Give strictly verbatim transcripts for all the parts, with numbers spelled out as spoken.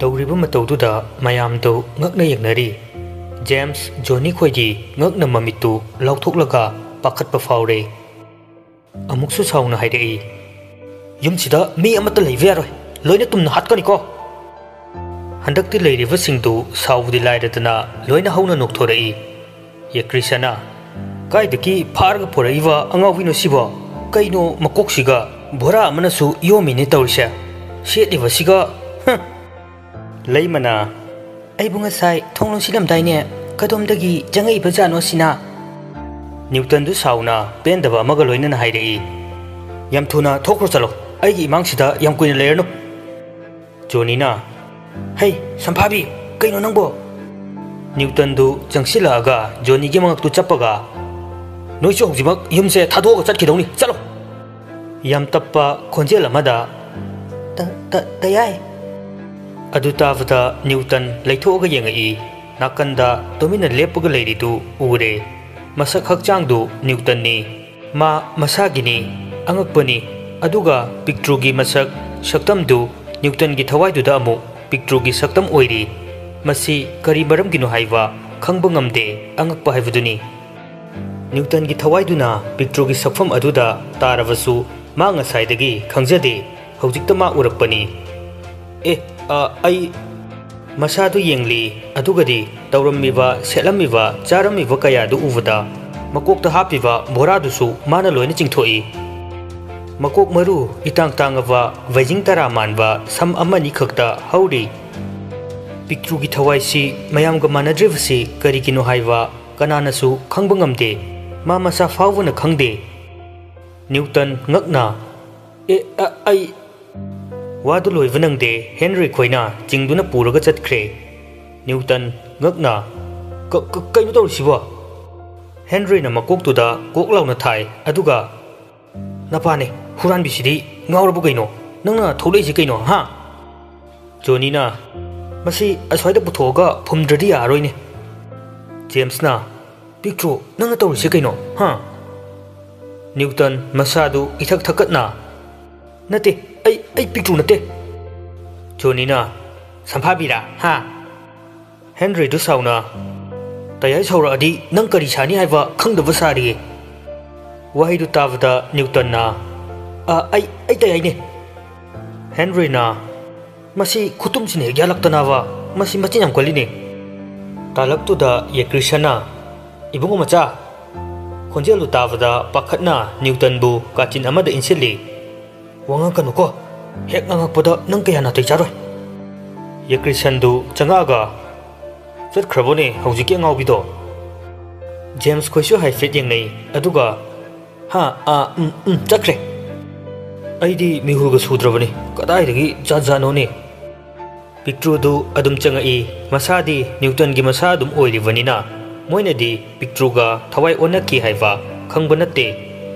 ꯇꯧꯔꯤꯕ ꯃꯇꯧꯗꯨꯗ ꯃꯌꯥꯝꯗꯨ ꯉꯛꯅ ꯌꯦꯡꯅꯔꯤ꯫ ꯖꯦꯝꯁ, ꯖꯣꯅꯤ ꯈꯣꯏꯗꯤ ꯉꯛꯅ ꯃꯃꯤꯠꯇꯨ ꯂꯥꯎꯊꯣꯛꯂꯒ ꯄꯥꯈꯠꯄ ꯐꯥꯎꯔꯦ꯫ ꯑꯃꯨꯛꯁꯨ ꯁꯥꯎꯅ ꯍꯥꯏꯔꯛꯏ, "ꯌꯨꯝꯁꯤꯗ ꯃꯤ ꯑꯃꯠꯇ ꯂꯩꯕ ꯌꯥꯔꯣꯏ, ꯂꯣꯏꯅ ꯇꯨꯝꯅ ꯍꯥꯠꯀꯅꯤꯀꯣ!" ꯍꯟꯗꯛꯇꯤ ꯂꯩꯔꯤꯕꯁꯤꯡꯗꯨ ꯁꯥꯎꯕꯗꯤ ꯂꯥꯏꯔꯗꯅ ꯂꯣꯏꯅ ꯍꯧꯅ ꯅꯣꯛꯊꯣꯔꯛꯏ꯫ ꯌꯦꯀ꯭ꯔꯤꯁꯅ, "ꯀꯥꯏꯗꯒꯤ ꯐꯥꯔꯒ ꯄꯨꯔꯛꯏꯕ ꯑꯉꯥꯎꯕꯤꯅꯣ ꯁꯤꯕꯣ? ꯀꯩꯅꯣ ꯃꯀꯣꯛꯁꯤꯒ ꯕꯣꯔꯥ ꯑꯃꯅꯁꯨ ꯌꯣꯝꯃꯤꯅꯦ ꯇꯧꯔꯤꯁꯦ꯫ ꯁꯦꯠꯂꯤꯕꯁꯤꯒ, ꯍ!" ꯂꯩꯃꯅ, "ꯑꯩꯕꯨ ꯉꯁꯥꯏ ꯊꯣꯡ ꯂꯣꯟꯁꯤꯜꯂꯝꯗꯥꯏꯅꯦ, ꯀꯗꯣꯝꯗꯒꯤ ꯆꯪꯉꯛꯏꯕ ꯖꯥꯠꯅꯣ ꯁꯤꯅ?" ꯅ꯭ꯌꯨꯇꯟꯗꯨ ꯁꯥꯎꯅ ꯄꯦꯟꯗꯕ ꯑꯃꯒ ꯂꯣꯏꯅꯅ ꯍꯥꯏꯔꯛꯏ, "ꯌꯥꯝ ꯊꯨꯅ ꯊꯣꯛꯈ꯭ꯔꯣ ꯆꯠꯂꯣ, ꯑꯩꯒꯤ ꯏꯃꯥꯡꯁꯤꯗ ꯌꯥꯝ ꯀꯨꯏꯅ ꯂꯩꯔꯅꯨ!" ꯖꯣꯅꯤꯅ, "ꯍꯩ, ꯁꯝꯐꯥꯕꯤ, ꯀꯩꯅꯣ ꯅꯪꯕꯣ?" ꯅ꯭ꯌꯨꯇꯟꯗꯨ ꯆꯪꯁꯤꯜꯂꯛꯑꯒ ꯖꯣꯅꯤꯒꯤ ꯃꯉꯛꯇꯨ ꯆꯞꯄꯒ, "ꯅꯣꯏꯁꯨ ꯍꯧꯖꯤꯛꯃꯛ ꯌꯨꯝꯁꯦ ꯊꯥꯗꯣꯛꯑꯒ ꯆꯠꯈꯤꯗꯧꯅꯤ, ꯆꯠꯂꯣ!" ꯌꯥꯝ ꯇꯞꯄ ꯈꯣꯟꯖꯦꯜ ꯑꯃꯗ, "ꯇ-, ꯇ-, ꯇꯌꯥꯏ?" ꯑꯗꯨ ꯇꯥꯕꯗ ꯅ꯭ꯌꯨꯇꯟ ꯂꯩꯊꯣꯛꯑꯒ ꯌꯦꯡꯉꯛꯏ꯫ ꯅꯥꯀꯟꯗ ꯇꯨꯃꯤꯟꯅ ꯂꯦꯞꯄꯒ ꯂꯩꯔꯤꯗꯨ ꯎꯔꯦ꯫ ꯃꯁꯛ ꯍꯛꯆꯥꯡꯗꯨ ꯅ꯭ꯌꯨꯇꯟꯅꯤ꯫ ꯃꯥ ꯃꯁꯥꯒꯤꯅꯤ, ꯑꯉꯛꯄꯅꯤ꯫ ꯑꯗꯨꯒ ꯄꯤꯛꯇ꯭ꯔꯨꯒꯤ ꯃꯁꯛ, ꯁꯛꯇꯝꯗꯨ ꯅ꯭ꯌꯨꯇꯟꯒꯤ ꯊꯋꯥꯏꯗꯨꯗ ꯑꯃꯨꯛ ꯄꯤꯛꯇ꯭ꯔꯨꯒꯤ ꯁꯛꯇꯝ ꯑꯣꯏꯔꯤ꯫ ꯃꯁꯤ ꯀꯔꯤ ꯃꯔꯝꯒꯤꯅꯣ ꯍꯥꯏꯕ ꯈꯪꯕ ꯉꯝꯗꯦ, ꯑꯉꯛꯄ ꯍꯥꯏꯕꯗꯨꯅꯤ꯫ ꯅ꯭ꯌꯨꯇꯟꯒꯤ ꯊꯋꯥꯏꯗꯨꯅ ꯄꯤꯛꯇ꯭ꯔꯨꯒꯤ ꯁꯛꯐꯝ ꯑꯗꯨꯗ ꯇꯥꯔꯕꯁꯨ ꯃꯥ ꯉꯁꯥꯏꯗꯒꯤ ꯈꯪꯖꯗꯦ, ꯍꯧꯖꯤꯛꯇ ꯃꯥ ꯎꯔꯛꯄꯅꯤ꯫ "ꯑꯦ, ꯑ, ꯑꯩ" ꯃꯁꯥꯗꯨ ꯌꯦꯡꯂꯤ, ꯑꯗꯨꯒꯗꯤ ꯇꯧꯔꯝꯃꯤꯕ, ꯁꯦꯠꯂꯝꯃꯤꯕ, ꯆꯥꯔꯝꯃꯤꯕ ꯀꯌꯥꯗꯨ ꯎꯕꯗ ꯃꯀꯣꯛꯇ ꯍꯥꯞꯄꯤꯕ ꯕꯣꯔꯥꯗꯨꯁꯨ ꯃꯥꯅ ꯂꯣꯏꯅ ꯆꯤꯡꯊꯣꯛꯏ꯫ ꯃꯀꯣꯛ ꯃꯔꯨ ꯏꯇꯥꯡ ꯇꯥꯡꯉꯕ ꯕꯩꯖꯤꯡ ꯇꯔꯥ ꯃꯥꯟꯕ ꯁꯝ ꯑꯃꯅꯤ ꯈꯛꯇ ꯍꯧꯔꯤ꯫ ꯄꯤꯛꯇ꯭ꯔꯨꯒꯤ ꯊꯋꯥꯏꯁꯤ ꯃꯌꯥꯝꯒ ꯃꯥꯟꯅꯗ꯭ꯔꯤꯕꯁꯤ ꯀꯔꯤꯒꯤꯅꯣ ꯍꯥꯏꯕ ꯀꯅꯥꯅꯁꯨ ꯈꯪꯕ ꯉꯝꯗꯦ꯫ ꯃꯥ ꯃꯁꯥ ꯐꯥꯎꯕꯅ ꯈꯪꯗꯦ꯫ ꯅ꯭ꯌꯨꯇꯟ ꯉꯛꯅ, "ꯑꯦ, ꯑ, ꯑꯩ" ꯋꯥꯗꯨ ꯂꯣꯏꯕ ꯅꯪꯗꯦ, ꯍꯦꯟꯔꯤ ꯈꯣꯏꯅ ꯆꯤꯡꯗꯨꯅ ꯄꯨꯔꯒ ꯆꯠꯈ꯭ꯔꯦ꯫ ꯅ꯭ꯌꯨꯇꯟ ꯉꯛꯅ, "ꯀ-, ꯀ-, ꯀꯩꯅꯣ ꯇꯧꯔꯤꯁꯤꯕꯣ?" ꯍꯦꯟꯔꯤꯅ ꯃꯀꯣꯛꯇꯨꯗ ꯀꯣꯛ ꯂꯥꯎꯅ ꯊꯥꯏ, ꯑꯗꯨꯒ, "ꯅꯄꯥꯅꯦ, ꯍꯨꯔꯥꯟꯕꯤꯁꯤꯗꯤ ꯉꯥꯎꯔꯕ ꯀꯩꯅꯣ? ꯅꯪꯅ ꯊꯣꯛꯂꯛꯏꯁꯤ ꯀꯩꯅꯣ, ꯍꯥ?" ꯖꯣꯅꯤꯅ, "ꯃꯁꯤ ꯑꯁ꯭ꯋꯥꯏꯗ ꯄꯨꯊꯣꯛꯑꯒ ꯐꯨꯝꯗ꯭ꯔꯗꯤ ꯌꯥꯔꯔꯣꯏꯅꯦ꯫" ꯖꯦꯝꯁꯅ, "ꯄꯤꯛꯇ꯭ꯔꯨ, ꯅꯪꯅ ꯇꯧꯔꯤꯁꯤ ꯀꯩꯅꯣ, ꯍꯥ?" ꯅ꯭ꯌꯨꯇꯟ ꯃꯁꯥꯗꯨ ꯏꯊꯛ ꯊꯛꯀꯠꯅ, "ꯅꯠꯇꯦ, ꯑꯩ, ꯑꯩ ꯄꯤꯛꯇ꯭ꯔꯨ ꯅꯠꯇꯦ꯫" ꯖꯣꯅꯤꯅ, ꯁꯝꯐꯥꯕꯤꯔꯥ? ꯍꯥ? ꯍꯦꯟꯔꯤꯗꯨ ꯁꯥꯎꯅ, "ꯇꯌꯥꯏ ꯁꯥꯎꯔꯛꯑꯗꯤ ꯅꯪ ꯀꯔꯤ ꯁꯥꯅꯤ ꯍꯥꯏꯕ ꯈꯪꯗꯕ ꯁꯥꯔꯤꯌꯦ?" ꯋꯥꯍꯩꯗꯨ ꯇꯥꯕꯗ ꯅ꯭ꯌꯨꯇꯟꯅ, "ꯑ, ꯑꯩ, ꯑꯩ ꯇꯌꯥꯏꯅꯦ꯫" ꯍꯦꯟꯔꯤꯅ, "ꯃꯁꯤ ꯈꯨꯇꯨꯝꯁꯤꯅ ꯍꯦꯛ ꯌꯥꯜꯂꯛꯇꯅꯕ, ꯃꯁꯤ ꯃꯆꯤꯟ ꯌꯥꯝ ꯀꯜꯂꯤꯅꯦ꯫" ꯇꯥꯂꯛꯇꯨꯗ ꯌꯦꯀ꯭ꯔꯤꯁꯟꯅ, "ꯏꯕꯨꯡꯉꯣ ꯃꯆꯥ!" ꯈꯣꯟꯖꯦꯜꯗꯨ ꯇꯥꯕꯗ ꯄꯥꯈꯠꯅ ꯅ꯭ꯌꯨꯇꯟꯕꯨ ꯀꯥꯆꯤꯟ ꯑꯃꯗ ꯏꯟꯁꯤꯜꯂꯤ꯫ "ꯋꯥ ꯉꯥꯡꯀꯅꯨꯀꯣ, ꯍꯦꯛ ꯉꯥꯡꯉꯛꯄꯗ ꯅꯪ ꯀꯌꯥ ꯅꯥꯇꯩ ꯆꯥꯔꯣꯏ꯫" ꯌꯦꯀ꯭ꯔꯤꯁꯟꯗꯨ ꯆꯪꯉꯛꯑꯒ, "ꯆꯠꯈ꯭ꯔꯕꯣꯅꯦ ꯍꯧꯖꯤꯛꯀꯤ ꯑꯉꯥꯎꯕꯤꯗꯣ?" ꯖꯦꯝꯁ ꯈꯣꯏꯁꯨ ꯍꯥꯏꯐꯦꯠ ꯌꯦꯡꯅꯩ, ꯑꯗꯨꯒ, "ꯍꯥ, ꯑꯥ, ꯎꯝ, ꯎꯝ, ꯆꯠꯈ꯭ꯔꯦ꯫" "ꯑꯩꯗꯤ ꯃꯤꯍꯨꯜꯒ ꯁꯨꯗ꯭ꯔꯕꯅꯤ, ꯀꯗꯥꯏꯗꯒꯤ ꯖꯥꯠ ꯖꯥꯠꯅꯣꯅꯦ?" ꯄꯤꯛꯇ꯭ꯔꯨꯗꯨ ꯑꯗꯨꯝ ꯆꯪꯉꯛꯏ꯫ ꯃꯁꯥꯗꯤ ꯅ꯭ꯌꯨꯇꯟꯒꯤ ꯃꯁꯥ ꯑꯗꯨꯝ ꯑꯣꯏꯔꯤꯕꯅꯤꯅ, ꯃꯣꯏꯅꯗꯤ ꯄꯤꯛꯇ꯭ꯔꯨꯒ ꯊꯋꯥꯏ ꯑꯣꯟꯅꯈꯤ ꯍꯥꯏꯕ ꯈꯪꯕ ꯅꯠꯇꯦ꯫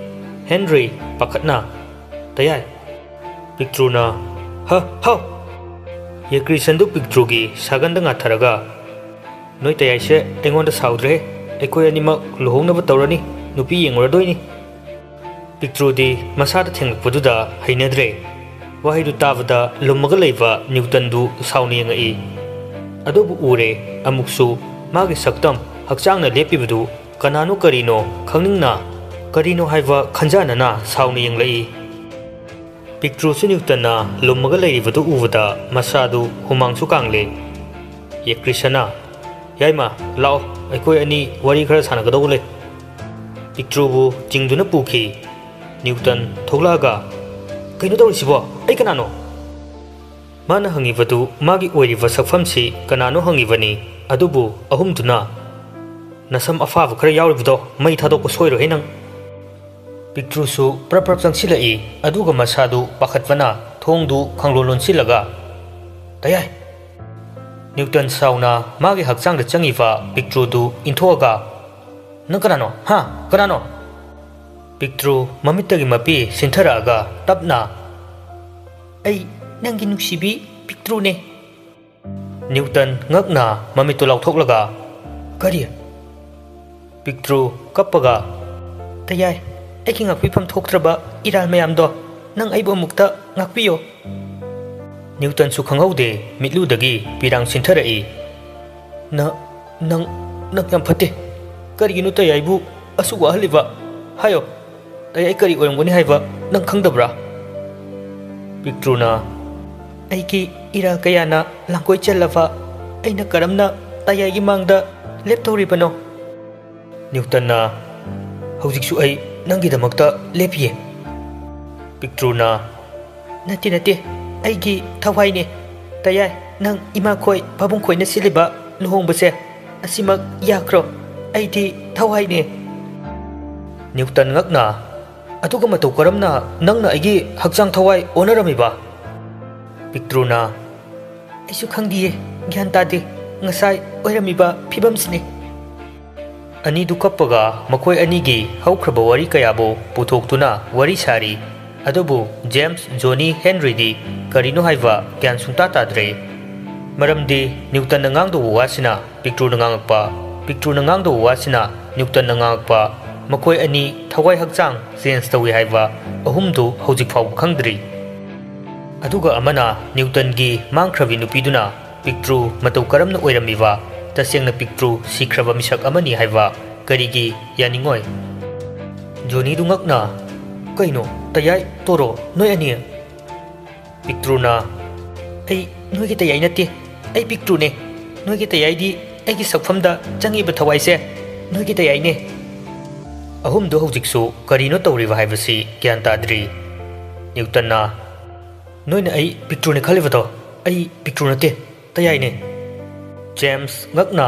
ꯍꯦꯟꯔꯤ ꯄꯥꯈꯠꯅ, "ꯇꯌꯥꯏ!" ꯄꯤꯛꯇ꯭ꯔꯨꯅ, "ꯍ, ꯍꯥꯎ!" ꯌꯦꯀ꯭ꯔꯤꯁꯟꯗꯨ ꯄꯤꯛꯇ꯭ꯔꯨꯒꯤ ꯁꯥꯒꯟꯗ ꯉꯥꯊꯔꯒ, "ꯅꯣꯏ ꯇꯌꯥꯏꯁꯦ ꯑꯩꯉꯣꯟꯗ ꯁꯥꯎꯗ꯭ꯔꯦ꯫ ꯑꯩꯈꯣꯏ ꯑꯅꯤꯃꯛ ꯂꯨꯍꯣꯡꯅꯕ ꯇꯧꯔꯅꯤ꯫ ꯅꯨꯄꯤ ꯌꯦꯡꯉꯨꯔꯗꯣꯏꯅꯤ꯫" ꯄꯤꯛꯇ꯭ꯔꯨꯗꯤ ꯃꯁꯥꯗ ꯊꯦꯡꯂꯛꯄꯗꯨꯗ ꯍꯩꯅꯗ꯭ꯔꯦ꯫ ꯋꯥꯍꯩꯗꯨ ꯇꯥꯕꯗ ꯂꯨꯝꯃꯒ ꯂꯩꯕ ꯅ꯭ꯌꯨꯇꯟꯗꯨ ꯁꯥꯎꯅ ꯌꯦꯡꯉꯛꯏ꯫ ꯑꯗꯨꯕꯨ ꯎꯔꯦ ꯑꯃꯨꯛꯁꯨ ꯃꯥꯒꯤ ꯁꯛꯇꯝ ꯍꯛꯆꯥꯡꯅ ꯂꯦꯞꯄꯤꯕꯗꯨ ꯀꯅꯥꯅꯣ ꯀꯔꯤꯅꯣ ꯈꯪꯅꯤꯡꯅ, ꯀꯔꯤꯅꯣ ꯍꯥꯏꯕ ꯈꯟꯖꯥꯅꯅ ꯁꯥꯎꯅ ꯌꯦꯡꯂꯛꯏ꯫ ꯄꯤꯛꯇ꯭ꯔꯨꯁꯨ ꯅ꯭ꯌꯨꯇꯟꯅ ꯂꯨꯝꯃꯒ ꯂꯩꯔꯤꯕꯗꯨ ꯎꯕꯗ ꯃꯁꯥꯗꯨ ꯍꯨꯃꯥꯡꯁꯨ ꯀꯥꯡꯂꯦ꯫ ꯌꯦꯀ꯭ꯔꯤꯁꯅ, "ꯌꯥꯏꯃ, ꯂꯥꯛꯑꯣ, ꯑꯩꯈꯣꯏ ꯑꯅꯤ ꯋꯥꯔꯤ ꯈꯔ ꯁꯥꯟꯅꯒꯗꯧꯕ ꯂꯩ꯫" ꯄꯤꯛꯇ꯭ꯔꯨꯕꯨ ꯆꯤꯡꯗꯨꯅ ꯄꯨꯈꯤ꯫ ꯅ꯭ꯌꯨꯇꯟ ꯊꯣꯛꯂꯛꯑꯒ, "ꯀꯩꯅꯣ ꯇꯧꯔꯤꯁꯤꯕꯣ? ꯑꯩ ꯀꯅꯥꯅꯣ?" ꯃꯥꯅ ꯍꯪꯉꯤꯕꯗꯨ ꯃꯥꯒꯤ ꯑꯣꯏꯔꯤꯕ ꯁꯛꯐꯝꯁꯤ ꯀꯅꯥꯅꯣ ꯍꯪꯉꯤꯕꯅꯤ, ꯑꯗꯨꯕꯨ ꯑꯍꯨꯝꯗꯨꯅ, "ꯅꯁꯝ ꯑꯐꯥꯕ ꯈꯔ ꯌꯥꯎꯔꯤꯕꯗꯣ ꯃꯩ ꯊꯥꯗꯣꯛꯄ ꯁꯣꯏꯔꯣꯏꯍꯦ ꯅꯪ!" ꯄꯤꯛꯇ꯭ꯔꯨꯁꯨ ꯄ꯭ꯔꯞ ꯄ꯭ꯔꯞ ꯆꯪꯁꯤꯜꯂꯛꯏ, ꯑꯗꯨꯒ ꯃꯁꯥꯗꯨ ꯄꯥꯈꯠꯄꯅ ꯊꯣꯡꯗꯨ ꯈꯪꯂꯣꯟ ꯂꯣꯟꯁꯤꯜꯂꯒ, "ꯇꯌꯥꯏ!" ꯅ꯭ꯌꯨꯇꯟ ꯁꯥꯎꯅ ꯃꯥꯒꯤ ꯍꯛꯆꯥꯡꯗ ꯆꯪꯉꯤꯕ ꯄꯤꯛꯇ꯭ꯔꯨꯗꯨ ꯏꯟꯊꯣꯛꯑꯒ, "ꯅꯪ ꯀꯅꯥꯅꯣ? ꯍꯥ? ꯀꯅꯥꯅꯣ?" ꯄꯤꯛꯇ꯭ꯔꯨ ꯃꯃꯤꯠꯇꯒꯤ ꯃꯄꯤ ꯁꯤꯟꯊꯔꯛꯑꯒ ꯇꯞꯅ, "ꯑꯩ ꯅꯪꯒꯤ ꯅꯨꯡꯁꯤꯕꯤ ꯄꯤꯛꯇ꯭ꯔꯨꯅꯦ꯫" ꯅ꯭ꯌꯨꯇꯟ ꯉꯛꯅ ꯃꯃꯤꯠꯇꯨ ꯂꯥꯎꯊꯣꯛꯂꯒ, "ꯀꯔꯤ?" ꯄꯤꯛꯇ꯭ꯔꯨ ꯀꯞꯄꯒ, "ꯇꯌꯥꯏ, ꯑꯩꯒꯤ ꯉꯥꯛꯄꯤꯐꯝ ꯊꯣꯛꯇ꯭ꯔꯕ ꯏꯔꯥꯜ ꯃꯌꯥꯝꯗꯣ, ꯅꯪ ꯑꯩꯕꯨ ꯑꯃꯨꯛꯇ ꯉꯥꯛꯄꯤꯌꯣ꯫" ꯅ꯭ꯌꯨꯇꯟꯁꯨ ꯈꯪꯍꯧꯗꯦ, ꯃꯤꯠꯂꯨꯗꯒꯤ ꯄꯤꯔꯥꯡ ꯁꯤꯟꯊꯔꯛꯏ꯫ "ꯅ-, ꯅꯪ, ꯅꯪ ꯌꯥꯝ ꯐꯠꯇꯦ꯫ ꯀꯔꯤꯒꯤꯅꯣ ꯇꯌꯥꯏꯕꯨ ꯑꯁꯨꯛ ꯋꯥꯍꯜꯂꯤꯕ? ꯍꯥꯏꯌꯣ, ꯇꯌꯥꯏ ꯀꯔꯤ ꯑꯣꯏꯔꯝꯒꯅꯤ ꯍꯥꯏꯕ ꯅꯪ ꯈꯪꯗꯕ꯭ꯔꯥ?" ꯄꯤꯛꯇ꯭ꯔꯨꯅ, "ꯑꯩꯒꯤ ꯏꯔꯥ ꯀꯌꯥꯅ ꯂꯥꯡꯒꯣꯏ ꯆꯜꯂꯕ ꯑꯩꯅ ꯀꯔꯝꯅ ꯇꯌꯥꯏꯒꯤ ꯃꯥꯡꯗ ꯂꯦꯞꯇꯧꯔꯤꯕꯅꯣ?" ꯅ꯭ꯌꯨꯇꯟꯅ, "ꯍꯧꯖꯤꯛꯁꯨ ꯑꯩ ꯅꯪꯒꯤꯗꯃꯛꯇ ꯂꯦꯞꯄꯤꯌꯦ꯫" ꯄꯤꯛꯇ꯭ꯔꯨꯅ, "ꯅꯠꯇꯦ, ꯅꯠꯇꯦ, ꯑꯩꯒꯤ ꯊꯋꯥꯏꯅꯦ꯫ ꯇꯌꯥꯏ, ꯅꯪ ꯏꯃꯥ ꯈꯣꯏ, ꯄꯥꯕꯨꯡ ꯈꯣꯏꯅ ꯁꯤꯜꯂꯤꯕ ꯂꯨꯍꯣꯡꯕꯁꯦ, ꯑꯁꯤꯃꯛ ꯌꯥꯈ꯭ꯔꯣ꯫ ꯑꯩꯗꯤ ꯊꯋꯥꯏꯅꯦ꯫" ꯅ꯭ꯌꯨꯇꯟ ꯉꯛꯅ, "ꯑꯗꯨꯒ ꯃꯇꯧ ꯀꯔꯝꯅ ꯅꯪꯅ ꯑꯩꯒꯤ ꯍꯛꯆꯥꯡ ꯊꯋꯥꯏ ꯑꯣꯟꯅꯔꯝꯃꯤꯕ?" ꯄꯤꯛꯇ꯭ꯔꯨꯅ, "ꯑꯩꯁꯨ ꯈꯪꯗꯤꯌꯦ, ꯒ꯭ꯌꯥꯟ ꯇꯥꯗꯦ꯫ ꯉꯁꯥꯏ ꯑꯣꯏꯔꯝꯃꯤꯕ ꯐꯤꯕꯝꯁꯤꯅꯤ꯫" ꯑꯅꯤꯗꯨ ꯀꯞꯄꯒ ꯃꯈꯣꯏ ꯑꯅꯤꯒꯤ ꯍꯧꯈ꯭ꯔꯕ ꯋꯥꯔꯤ ꯀꯌꯥꯕꯨ ꯄꯨꯊꯣꯛꯇꯨꯅ ꯋꯥꯔꯤ ꯁꯥꯔꯤ꯫ ꯑꯗꯨꯕꯨ ꯖꯦꯝꯁ, ꯖꯣꯅꯤ, ꯍꯦꯟꯔꯤꯗꯤ ꯀꯔꯤꯅꯣ ꯍꯥꯏꯕ ꯒ꯭ꯌꯥꯟ ꯁꯨꯡꯇꯥ ꯇꯥꯗ꯭ꯔꯦ꯫ ꯃꯔꯝꯗꯤ ꯅ꯭ꯌꯨꯇꯟꯅ ꯉꯥꯡꯗꯧꯕ ꯋꯥꯁꯤꯅ ꯄꯤꯛꯇ꯭ꯔꯨꯅ ꯉꯥꯡꯉꯛꯄ, ꯄꯤꯛꯇ꯭ꯔꯨꯅ ꯉꯥꯡꯗꯧꯕ ꯋꯥꯁꯤꯅ ꯅ꯭ꯌꯨꯇꯟꯅ ꯉꯥꯡꯉꯛꯄ, ꯃꯈꯣꯏ ꯑꯅꯤ ꯊꯋꯥꯏ ꯍꯛꯆꯥꯡ ꯆꯦꯟꯖ ꯇꯧꯏ ꯍꯥꯏꯕ ꯑꯍꯨꯝꯗꯨ ꯍꯧꯖꯤꯛ ꯐꯥꯎꯕ ꯈꯪꯗ꯭ꯔꯤ꯫ ꯑꯗꯨꯒ ꯑꯃꯅ ꯅ꯭ꯌꯨꯇꯟꯒꯤ ꯃꯥꯡꯈ꯭ꯔꯕꯤ ꯅꯨꯄꯤꯗꯨꯅ ꯄꯤꯛꯇ꯭ꯔꯨ ꯃꯇꯧ ꯀꯔꯝꯅ ꯑꯣꯏꯔꯝꯃꯤꯕ, ꯇꯁꯦꯡꯅ ꯄꯤꯛꯇ꯭ꯔꯨ ꯁꯤꯈ꯭ꯔꯕ ꯃꯤꯁꯛ ꯑꯃꯅꯤ ꯍꯥꯏꯕ ꯀꯔꯤꯒꯤ ꯌꯥꯅꯤꯡꯉꯣꯏ? ꯖꯣꯅꯤꯗꯨ ꯉꯛꯅ, "ꯀꯩꯅꯣ, ꯇꯌꯥꯏ, ꯇꯣꯔꯣ, ꯅꯣꯏ ꯑꯅꯤ?" ꯄꯤꯛꯇ꯭ꯔꯨꯅ, "ꯑꯩ ꯅꯣꯏꯒꯤ ꯇꯌꯥꯏ ꯅꯠꯇꯦ, ꯑꯩ ꯄꯤꯛꯇ꯭ꯔꯨꯅꯦ꯫ ꯅꯣꯏꯒꯤ ꯇꯌꯥꯏꯗꯤ ꯑꯩꯒꯤ ꯁꯛꯐꯝꯗ ꯆꯪꯉꯤꯕ ꯊꯋꯥꯏꯁꯦ ꯅꯣꯏꯒꯤ ꯇꯌꯥꯏꯅꯦ꯫" ꯑꯍꯨꯝꯗꯨ ꯍꯧꯖꯤꯛꯁꯨ ꯀꯔꯤꯅꯣ ꯇꯧꯔꯤꯕ ꯍꯥꯏꯕꯁꯤ ꯒ꯭ꯌꯥꯟ ꯇꯥꯗ꯭ꯔꯤ꯫ ꯅ꯭ꯌꯨꯇꯟꯅ, "ꯅꯣꯏꯅ ꯑꯩ ꯄꯤꯛꯇ꯭ꯔꯨꯅꯦ ꯈꯜꯂꯤꯕꯗꯣ, ꯑꯩ ꯄꯤꯛꯇ꯭ꯔꯨ ꯅꯠꯇꯦ, ꯇꯌꯥꯏꯅꯦ꯫" ꯖꯦꯝꯁ ꯉꯛꯅ,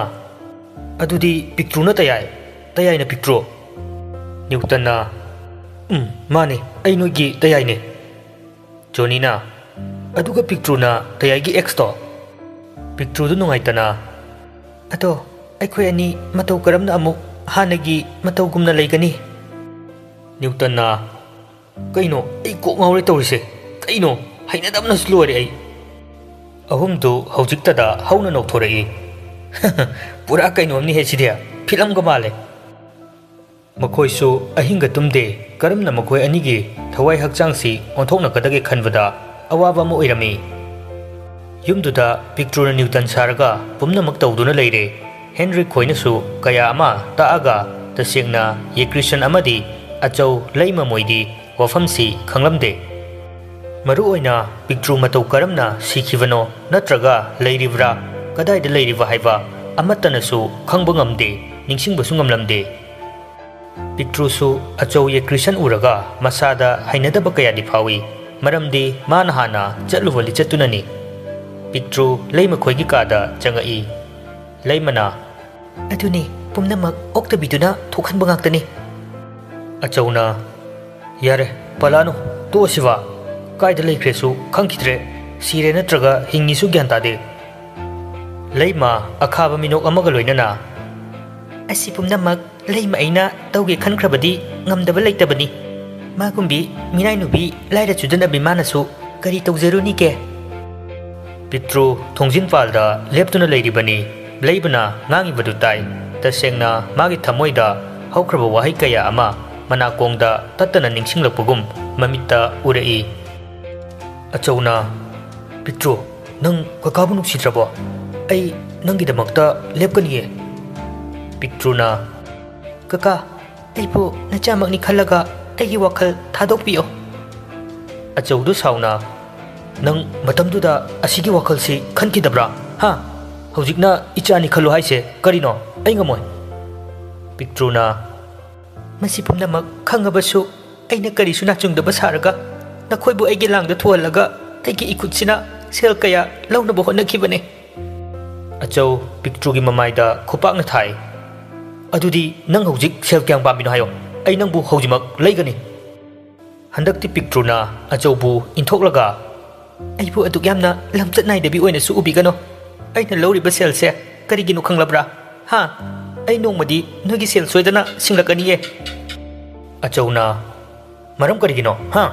"ꯑꯗꯨꯗꯤ ꯄꯤꯛꯇ꯭ꯔꯨꯅ ꯇꯌꯥꯏ, ꯇꯌꯥꯏꯅ ꯄꯤꯛꯇ꯭ꯔꯨ?" ꯅ꯭ꯌꯨꯇꯟꯅ, "ꯎꯝ, ꯃꯥꯅꯦ, ꯑꯩ ꯅꯣꯏꯒꯤ ꯇꯌꯥꯏꯅꯦ꯫" ꯖꯣꯅꯤꯅ, "ꯑꯗꯨꯒ ꯄꯤꯛꯇ꯭ꯔꯨꯅ ꯇꯌꯥꯏꯒꯤ ꯑꯦꯛꯁꯇꯣ?" ꯄꯤꯛꯇ꯭ꯔꯨꯗꯨ ꯅꯨꯡꯉꯥꯏꯇꯅ, "ꯑꯗꯣ ꯑꯩꯈꯣꯏ ꯑꯅꯤ ꯃꯇꯧ ꯀꯔꯝꯅ ꯑꯃꯨꯛ ꯍꯥꯟꯅꯒꯤ ꯃꯇꯧꯒꯨꯝꯅ ꯂꯩꯒꯅꯤ?" ꯅ꯭ꯌꯨꯇꯟꯅ, "ꯀꯩꯅꯣ, ꯑꯩ ꯀꯣꯛ ꯉꯥꯎꯔꯦ ꯇꯧꯔꯤꯁꯦ꯫ ꯀꯩꯅꯣ, ꯍꯩꯅꯗꯕꯅꯁꯨ ꯂꯣꯏꯔꯦ ꯑꯩ꯫" ꯑꯍꯨꯝꯗꯨ ꯍꯧꯖꯤꯛꯇꯗ ꯍꯧꯅ ꯅꯣꯛꯊꯣꯔꯛꯏ꯫ "ꯄꯨꯔꯥ ꯀꯩꯅꯣꯝꯅꯤꯍꯦ ꯁꯤꯗꯤ, ꯐꯤꯂꯝꯒ ꯃꯥꯜꯂꯦ꯫" ꯃꯈꯣꯏꯁꯨ ꯑꯍꯤꯡꯒ ꯇꯨꯝꯗꯦ꯫ ꯀꯔꯝꯅ ꯃꯈꯣꯏ ꯑꯅꯤꯒꯤ ꯊꯋꯥꯏ ꯍꯛꯆꯥꯡꯁꯤ ꯑꯣꯟꯊꯣꯛꯅꯀꯗꯒꯦ ꯈꯟꯕꯗ ꯑꯋꯥꯕ ꯑꯃ ꯑꯣꯏꯔꯝꯃꯤ꯫ ꯌꯨꯝꯗꯨꯗ ꯄꯤꯛꯇ꯭ꯔꯨꯅ ꯅ꯭ꯌꯨꯇꯟ ꯁꯥꯔꯒ ꯄꯨꯝꯅꯃꯛ ꯇꯧꯗꯨꯅ ꯂꯩꯔꯦ꯫ ꯍꯦꯟꯔꯤꯛ ꯈꯣꯏꯅꯁꯨ ꯀꯌꯥ ꯑꯃ ꯇꯥꯛꯑꯒ ꯇꯁꯦꯡꯅ ꯌꯦꯀ꯭ꯔꯤꯁꯟ ꯑꯃꯗꯤ ꯑꯆꯧ ꯂꯩꯃ ꯃꯣꯏꯗꯤ ꯋꯥꯐꯝꯁꯤ ꯈꯪꯂꯝꯗꯦ꯫ ꯃꯔꯨꯑꯣꯏꯅ ꯄꯤꯛꯇ꯭ꯔꯨ ꯃꯇꯧ ꯀꯔꯝꯅ ꯁꯤꯈꯤꯕꯅꯣ ꯅꯠꯇ꯭ꯔꯒ ꯂꯩꯔꯤꯕ꯭ꯔꯥ, ꯀꯗꯥꯏꯗ ꯂꯩꯔꯤꯕ ꯍꯥꯏꯕ ꯑꯃꯠꯇꯅꯁꯨ ꯈꯪꯕ ꯉꯝꯗꯦ, ꯅꯤꯡꯁꯤꯡꯕꯁꯨ ꯉꯝꯂꯝꯗꯦ꯫ ꯄꯤꯛꯇ꯭ꯔꯨꯁꯨ ꯑꯆꯧ ꯌꯦꯀ꯭ꯔꯤꯁꯟ ꯎꯔꯒ ꯃꯁꯥꯗ ꯍꯩꯅꯗꯕ ꯀꯌꯥꯗꯤ ꯐꯥꯎꯏ, ꯃꯔꯝꯗꯤ ꯃꯥꯅ ꯍꯥꯟꯅ ꯆꯠꯂꯨꯕ ꯂꯤꯆꯠꯇꯨꯅꯅꯤ꯫ ꯄꯤꯛꯇ꯭ꯔꯨ ꯂꯩꯃ ꯈꯣꯏꯒꯤ ꯀꯥꯗ ꯆꯪꯉꯛꯏ꯫ ꯂꯩꯃꯅ, "ꯑꯗꯨꯅꯤ, ꯄꯨꯝꯅꯃꯛ ꯑꯣꯛꯇꯕꯤꯗꯨꯅ ꯊꯣꯛꯍꯟꯕ ꯉꯥꯛꯇꯅꯤ꯫" ꯑꯆꯧꯅ, "ꯌꯥꯔꯦ, ꯄꯜꯂꯛꯑꯅꯨ, ꯇꯣꯛꯑꯁꯤꯕ꯫ ꯀꯥꯏꯗ ꯂꯩꯈ꯭ꯔꯦꯁꯨ ꯈꯪꯈꯤꯗ꯭ꯔꯦ, ꯁꯤꯔꯦ ꯅꯠꯇ꯭ꯔꯒ ꯍꯤꯡꯉꯤꯁꯨ ꯒ꯭ꯌꯥꯟ ꯇꯥꯗꯦ꯫" ꯂꯩꯃ ꯑꯈꯥꯕ ꯃꯤꯅꯣꯛ ꯑꯃꯒ ꯂꯣꯏꯅꯅ, "ꯑꯁꯤ ꯄꯨꯝꯅꯃꯛ ꯂꯩꯃ ꯑꯩꯅ ꯇꯧꯒꯦ ꯈꯟꯈ꯭ꯔꯕꯗꯤ ꯉꯝꯗꯕ ꯂꯩꯇꯕꯅꯤ꯫ ꯃꯥꯒꯨꯝꯕꯤ ꯃꯤꯅꯥꯏ ꯅꯨꯕꯤ ꯂꯥꯏꯔ ꯆꯨꯗꯅꯕꯤ ꯃꯥꯅꯁꯨ ꯀꯔꯤ ꯇꯧꯖꯔꯨꯅꯤꯒꯦ?" ꯄꯤꯛꯇ꯭ꯔꯨ ꯊꯣꯡꯖꯤꯟ ꯄꯥꯜꯗ ꯂꯦꯞꯇꯨꯅ ꯂꯩꯔꯤꯕꯅꯤ꯫ ꯂꯩꯃꯅ ꯉꯥꯡꯉꯤꯕꯗꯨ ꯇꯥꯏ꯫ ꯇꯁꯦꯡꯅ ꯃꯥꯒꯤ ꯊꯃꯣꯏꯗ ꯍꯧꯈ꯭ꯔꯕ ꯋꯥꯍꯩ ꯀꯌꯥ ꯑꯃ ꯃꯅꯥꯀꯣꯡꯗ ꯇꯠꯇꯅ ꯅꯤꯡꯁꯤꯡꯂꯛꯄꯒꯨꯝ ꯃꯃꯤꯠꯇ ꯎꯔꯛꯏ꯫ ꯑꯆꯧꯅ, "ꯄꯤꯛꯇ꯭ꯔꯨ, ꯅꯪ ꯀꯀꯥꯕꯨ ꯅꯨꯡꯁꯤꯗ꯭ꯔꯕꯣ? ꯑꯩ ꯅꯪꯒꯤꯗꯃꯛꯇ ꯂꯦꯞꯀꯅꯤꯌꯦ꯫" ꯄꯤꯛꯇ꯭ꯔꯨꯅ, "ꯀꯀꯥ, ꯑꯩꯕꯨ ꯅꯆꯥꯃꯛꯅꯤ ꯈꯜꯂꯒ ꯑꯩꯒꯤ ꯋꯥꯈꯜ ꯊꯥꯗꯣꯛꯄꯤꯌꯣ꯫" ꯑꯆꯧꯗꯨ ꯁꯥꯎꯅ, "ꯅꯪ ꯃꯇꯝꯗꯨꯗ ꯑꯁꯤꯒꯤ ꯋꯥꯈꯜꯁꯤ ꯈꯟꯈꯤꯗꯕ꯭ꯔꯥ? ꯍꯥ? ꯍꯧꯖꯤꯛꯅ ꯏꯆꯥꯅꯤ ꯈꯜꯂꯨ ꯍꯥꯏꯁꯦ ꯀꯔꯤꯅꯣ? ꯑꯩ ꯉꯝꯃꯣꯏ꯫" ꯄꯤꯛꯇ꯭ꯔꯨꯅ, "ꯃꯁꯤ ꯄꯨꯝꯅꯃꯛ ꯈꯪꯉꯕꯁꯨ ꯑꯩꯅ ꯀꯔꯤꯁꯨ ꯅꯥꯆꯨꯡꯗꯕ ꯁꯥꯔꯒ ꯅꯈꯣꯏꯕꯨ ꯑꯩꯒꯤ ꯂꯥꯡꯗ ꯊꯨꯍꯜꯂꯒ ꯑꯩꯒꯤ ꯏꯈꯨꯠꯁꯤꯅ ꯁꯦꯜ ꯀꯌꯥ ꯂꯧꯅꯕ ꯍꯣꯠꯅꯈꯤꯕꯅꯤ꯫" ꯑꯆꯧ ꯄꯤꯛꯇ꯭ꯔꯨꯒꯤ ꯃꯃꯥꯏꯗ ꯈꯨꯄꯥꯛꯅ ꯊꯥꯏ꯫ "ꯑꯗꯨꯗꯤ ꯅꯪ ꯍꯧꯖꯤꯛ ꯁꯦꯜ ꯀꯌꯥꯝ ꯄꯥꯝꯃꯤꯅꯣ ꯍꯥꯏꯌꯣ, ꯑꯩ ꯅꯪꯕꯨ ꯍꯧꯖꯤꯛꯃꯛ ꯂꯩꯒꯅꯤ꯫" ꯍꯟꯗꯛꯇꯤ ꯄꯤꯛꯇ꯭ꯔꯨꯅ ꯑꯆꯧꯕꯨ ꯏꯟꯊꯣꯛꯂꯒ, "ꯑꯩꯕꯨ ꯑꯗꯨꯛ ꯌꯥꯝꯅ ꯂꯝꯆꯠ ꯅꯥꯏꯗꯕꯤ ꯑꯣꯏꯅꯁꯨ ꯎꯕꯤꯒꯅꯨ꯫ ꯑꯩꯅ ꯂꯧꯔꯤꯕ ꯁꯦꯜꯁꯦ ꯀꯔꯤꯒꯤꯅꯣ ꯈꯪꯂꯕ꯭ꯔꯥ? ꯍꯥ? ꯑꯩ ꯅꯣꯡꯃꯗꯤ ꯅꯣꯏꯒꯤ ꯁꯦꯜ ꯁꯣꯏꯗꯅ ꯁꯤꯡꯂꯛꯀꯅꯤꯌꯦ꯫" ꯑꯆꯧꯅ, "ꯃꯔꯝ ꯀꯔꯤꯒꯤꯅꯣ? ꯍꯥ?"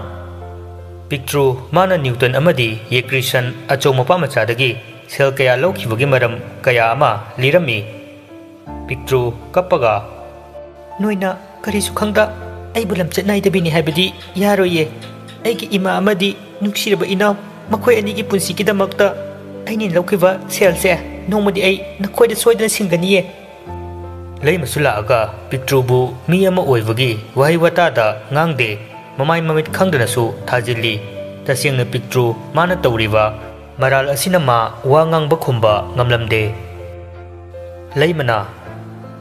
ꯄꯤꯛꯇ꯭ꯔꯨ ꯃꯥꯅ ꯅ꯭ꯌꯨꯇꯟ ꯑꯃꯗꯤ ꯌꯦꯀ꯭ꯔꯤꯁꯟ ꯑꯆꯧ ꯃꯄꯥ ꯃꯆꯥꯗꯒꯤ ꯁꯦꯜ ꯀꯌꯥ ꯂꯧꯈꯤꯕꯒꯤ ꯃꯔꯝ ꯀꯌꯥ ꯑꯃ ꯂꯤꯔꯝꯃꯤ꯫ ꯄꯤꯛꯇ꯭ꯔꯨ ꯀꯞꯄꯒ, "ꯅꯣꯏꯅ ꯀꯔꯤꯁꯨ ꯈꯪꯗ ꯑꯩꯕꯨ ꯂꯝꯆꯠ ꯅꯥꯏꯗꯕꯤꯅꯤ ꯍꯥꯏꯕꯗꯤ ꯌꯥꯔꯣꯏꯌꯦ꯫ ꯑꯩꯒꯤ ꯏꯃꯥ ꯑꯃꯗꯤ ꯅꯨꯡꯁꯤꯔꯕ ꯏꯅꯥꯎ, ꯃꯈꯣꯏ ꯑꯅꯤꯒꯤ ꯄꯨꯟꯁꯤꯒꯤꯗꯃꯛꯇ ꯑꯩꯅ ꯂꯧꯈꯤꯕ ꯁꯦꯜꯁꯦ ꯅꯣꯡꯃꯗꯤ ꯑꯩ ꯅꯈꯣꯏꯗ ꯁꯣꯏꯗꯅ ꯁꯤꯡꯒꯅꯤꯌꯦ꯫ ꯂꯩꯃꯁꯨ ꯂꯥꯛꯑꯒ ꯄꯤꯛꯇ꯭ꯔꯨꯕꯨ ꯃꯤ ꯑꯃ ꯑꯣꯏꯕꯒꯤ ꯋꯥꯍꯩ ꯋꯥꯇꯥꯗ ꯉꯥꯡꯗꯦ꯫ ꯃꯃꯥꯏ ꯃꯃꯤꯠ ꯈꯪꯗꯅꯁꯨ ꯊꯥꯖꯤꯜꯂꯤ꯫ ꯇꯁꯦꯡꯅ ꯄꯤꯛꯇ꯭ꯔꯨ ꯃꯥꯅ ꯇꯧꯔꯤꯕ ꯃꯔꯥꯜ ꯑꯁꯤꯅ ꯃꯥ ꯋꯥ ꯉꯥꯡꯕ ꯈꯨꯝꯕ ꯉꯝꯂꯝꯗꯦ꯫ ꯂꯩꯃꯅ,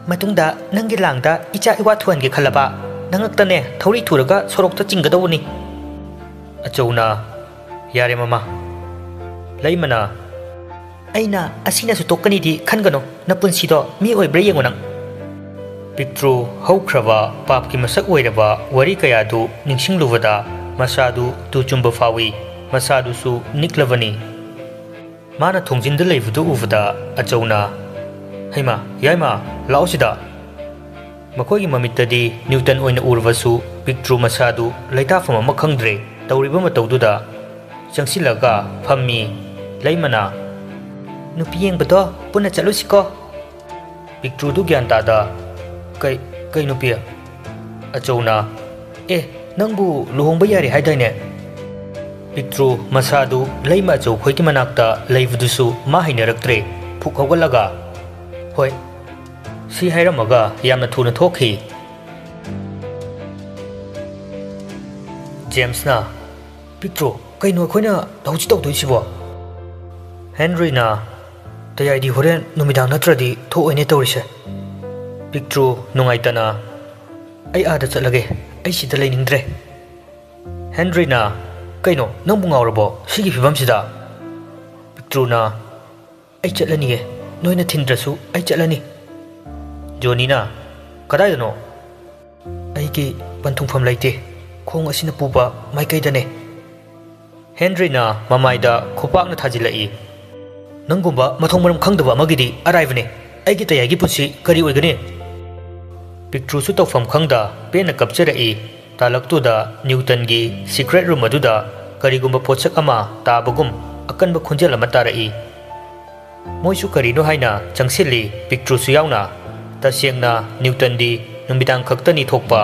"ꯃꯇꯨꯡꯗ ꯅꯪꯒꯤ ꯂꯥꯡꯗ ꯏꯆꯥ ꯏꯋꯥ ꯊꯨꯍꯟꯒꯦ ꯈꯜꯂꯕ, ꯅꯉꯛꯇꯅꯦ ꯊꯧꯔꯤ ꯊꯨꯔꯒ ꯁꯣꯔꯣꯛꯇ ꯆꯤꯡꯒꯗꯧꯕꯅꯤ꯫" ꯑꯆꯧꯅ, "ꯌꯥꯔꯦ ꯃꯃꯥ꯫" ꯂꯩꯃꯅ, "ꯑꯩꯅ ꯑꯁꯤꯅꯁꯨ ꯇꯣꯛꯀꯅꯤꯗꯤ ꯈꯟꯒꯅꯨ, ꯅꯄꯨꯟꯁꯤꯗꯣ ꯃꯤ ꯑꯣꯏꯕ꯭ꯔꯥ ꯌꯦꯡꯉꯨ ꯅꯪ꯫" ꯄꯤꯛꯇ꯭ꯔꯨ ꯍꯧꯈ꯭ꯔꯕ ꯄꯥꯞꯀꯤ ꯃꯁꯛ ꯑꯣꯏꯔꯕ ꯋꯥꯔꯤ ꯀꯌꯥꯗꯨ ꯅꯤꯡꯁꯤꯡꯂꯨꯕꯗ ꯃꯁꯥꯗꯨ ꯇꯨ ꯆꯨꯝꯕ ꯐꯥꯎꯏ꯫ ꯃꯁꯥꯗꯨꯁꯨ ꯅꯤꯛꯂꯕꯅꯤ꯫ ꯃꯥꯅ ꯊꯣꯡꯖꯤꯟꯗ ꯂꯩꯕꯗꯨ ꯎꯕꯗ ꯑꯆꯧꯅ, "ꯍꯩꯃꯥ, ꯌꯥꯏꯃ, ꯂꯥꯛꯑꯣ ꯁꯤꯗ꯫" ꯃꯈꯣꯏꯒꯤ ꯃꯃꯤꯠꯇꯗꯤ ꯅ꯭ꯌꯨꯇꯟ ꯑꯣꯏꯅ ꯎꯔꯕꯁꯨ ꯄꯤꯛꯇ꯭ꯔꯨ ꯃꯁꯥꯗꯨ ꯂꯩꯇꯥꯐꯝ ꯑꯃ ꯈꯪꯗ꯭ꯔꯦ꯫ ꯇꯧꯔꯤꯕ ꯃꯇꯧꯗꯨꯗ ꯆꯪꯁꯤꯜꯂꯒ ꯐꯝꯃꯤ꯫ ꯂꯩꯃꯅ, "ꯅꯨꯄꯤ ꯌꯦꯡꯕꯗꯣ ꯄꯨꯟꯅ ꯆꯠꯂꯨꯁꯤꯀꯣ꯫" ꯄꯤꯛꯇ꯭ꯔꯨꯗꯨ ꯒ꯭ꯌꯥꯟ ꯇꯥꯗ, "ꯀꯩ, ꯀꯩ ꯅꯨꯄꯤ?" ꯑꯆꯧꯅ, "ꯑꯦ, ꯅꯪꯕꯨ ꯂꯨꯍꯣꯡꯕ ꯌꯥꯔꯦ ꯍꯥꯏꯗꯥꯏꯅꯦ?" ꯄꯤꯛꯇ꯭ꯔꯨ ꯃꯁꯥꯗꯨ ꯂꯩꯃ ꯑꯆꯧꯈꯣꯏꯒꯤ ꯃꯅꯥꯛꯇ ꯂꯩꯕꯗꯨꯁꯨ ꯃꯥ ꯍꯩꯅꯔꯛꯇ꯭ꯔꯦ꯫ ꯐꯨꯛ ꯍꯧꯒꯠꯂꯒ, "ꯍꯣꯏ꯫" ꯁꯤ ꯍꯥꯏꯔꯝꯃꯒ ꯌꯥꯝꯅ ꯊꯨꯅ ꯊꯣꯛꯈꯤ꯫ ꯖꯦꯝꯁꯅ, "ꯄꯤꯛꯇ꯭ꯔꯨ, ꯀꯩꯅꯣ ꯑꯩꯈꯣꯏꯅ ꯍꯧꯖꯤꯛ ꯇꯧꯗꯣꯏꯁꯤꯕꯣ?" ꯍꯦꯟꯔꯤꯅ, "ꯇꯌꯥꯏꯗꯤ ꯍꯣꯔꯦꯟ ꯅꯨꯃꯤꯗꯥꯡ ꯅꯠꯇ꯭ꯔꯗꯤ ꯊꯣꯛꯑꯣꯏꯅꯦ ꯇꯧꯔꯤꯁꯦ꯫" ꯄꯤꯛꯇ꯭ꯔꯨ ꯅꯨꯡꯉꯥꯏꯇꯅ, "ꯑꯩ ꯑꯥꯗ ꯆꯠꯂꯒꯦ, ꯑꯩ ꯁꯤꯗ ꯂꯩꯅꯤꯡꯗ꯭ꯔꯦ꯫" ꯍꯦꯟꯔꯤꯅ, "ꯀꯩꯅꯣ, ꯅꯪꯕꯨ ꯉꯥꯎꯔꯕꯣ ꯁꯤꯒꯤ ꯐꯤꯕꯝꯁꯤꯗ?" ꯄꯤꯛꯇ꯭ꯔꯨꯅ, "ꯑꯩ ꯆꯠꯂꯅꯤꯌꯦ, ꯅꯣꯏꯅ ꯊꯤꯟꯗ꯭ꯔꯁꯨ ꯑꯩ ꯆꯠꯂꯅꯤ꯫" ꯖꯣꯅꯤꯅ, "ꯀꯗꯥꯏꯗꯅꯣ?" "ꯑꯩꯒꯤ ꯄꯟꯊꯨꯡꯐꯝ ꯂꯩꯇꯦ, ꯈꯣꯡ ꯑꯁꯤꯅ ꯄꯨꯕ ꯃꯥꯏꯀꯩꯗꯅꯦ꯫" ꯍꯦꯟꯔꯤꯅ ꯃꯃꯥꯏꯗ ꯈꯨꯄꯥꯛꯅ ꯊꯥꯖꯤꯜꯂꯛꯏ꯫ "ꯅꯪꯒꯨꯝꯕ ꯃꯊꯣꯡ ꯃꯔꯝ ꯈꯪꯗꯕ ꯑꯃꯒꯤꯗꯤ ꯑꯔꯥꯏꯕꯅꯦ꯫ ꯑꯩꯒꯤ ꯇꯌꯥꯏꯒꯤ ꯄꯨꯟꯁꯤ ꯀꯔꯤ ꯑꯣꯏꯒꯅꯤ?" ꯄꯤꯛꯇ꯭ꯔꯨꯁꯨ ꯇꯧꯐꯝ ꯈꯪꯗ ꯄꯦꯟꯅ ꯀꯞꯆꯔꯛꯏ꯫ ꯇꯥꯂꯛꯇꯨꯗ ꯅ꯭ꯌꯨꯇꯟꯒꯤ ꯁꯤꯀ꯭ꯔꯦꯠ ꯔꯨꯝ ꯑꯗꯨꯗ ꯀꯔꯤꯒꯨꯝꯕ ꯄꯣꯠꯁꯛ ꯑꯃ ꯇꯥꯕꯒꯨꯝ ꯑꯀꯟꯕ ꯈꯣꯟꯖꯦꯜ ꯑꯃ ꯇꯥꯔꯛꯏ꯫ ꯃꯣꯏꯁꯨ ꯀꯔꯤꯅꯣ ꯍꯥꯏꯅ ꯆꯪꯁꯤꯜꯂꯤ, ꯄꯤꯛꯇ꯭ꯔꯨꯁꯨ ꯌꯥꯎꯅ꯫ ꯇꯁꯦꯡꯅ ꯅ꯭ꯌꯨꯇꯟꯗꯤ ꯅꯨꯃꯤꯗꯥꯡ ꯈꯛꯇꯅꯤ ꯊꯣꯛꯄ,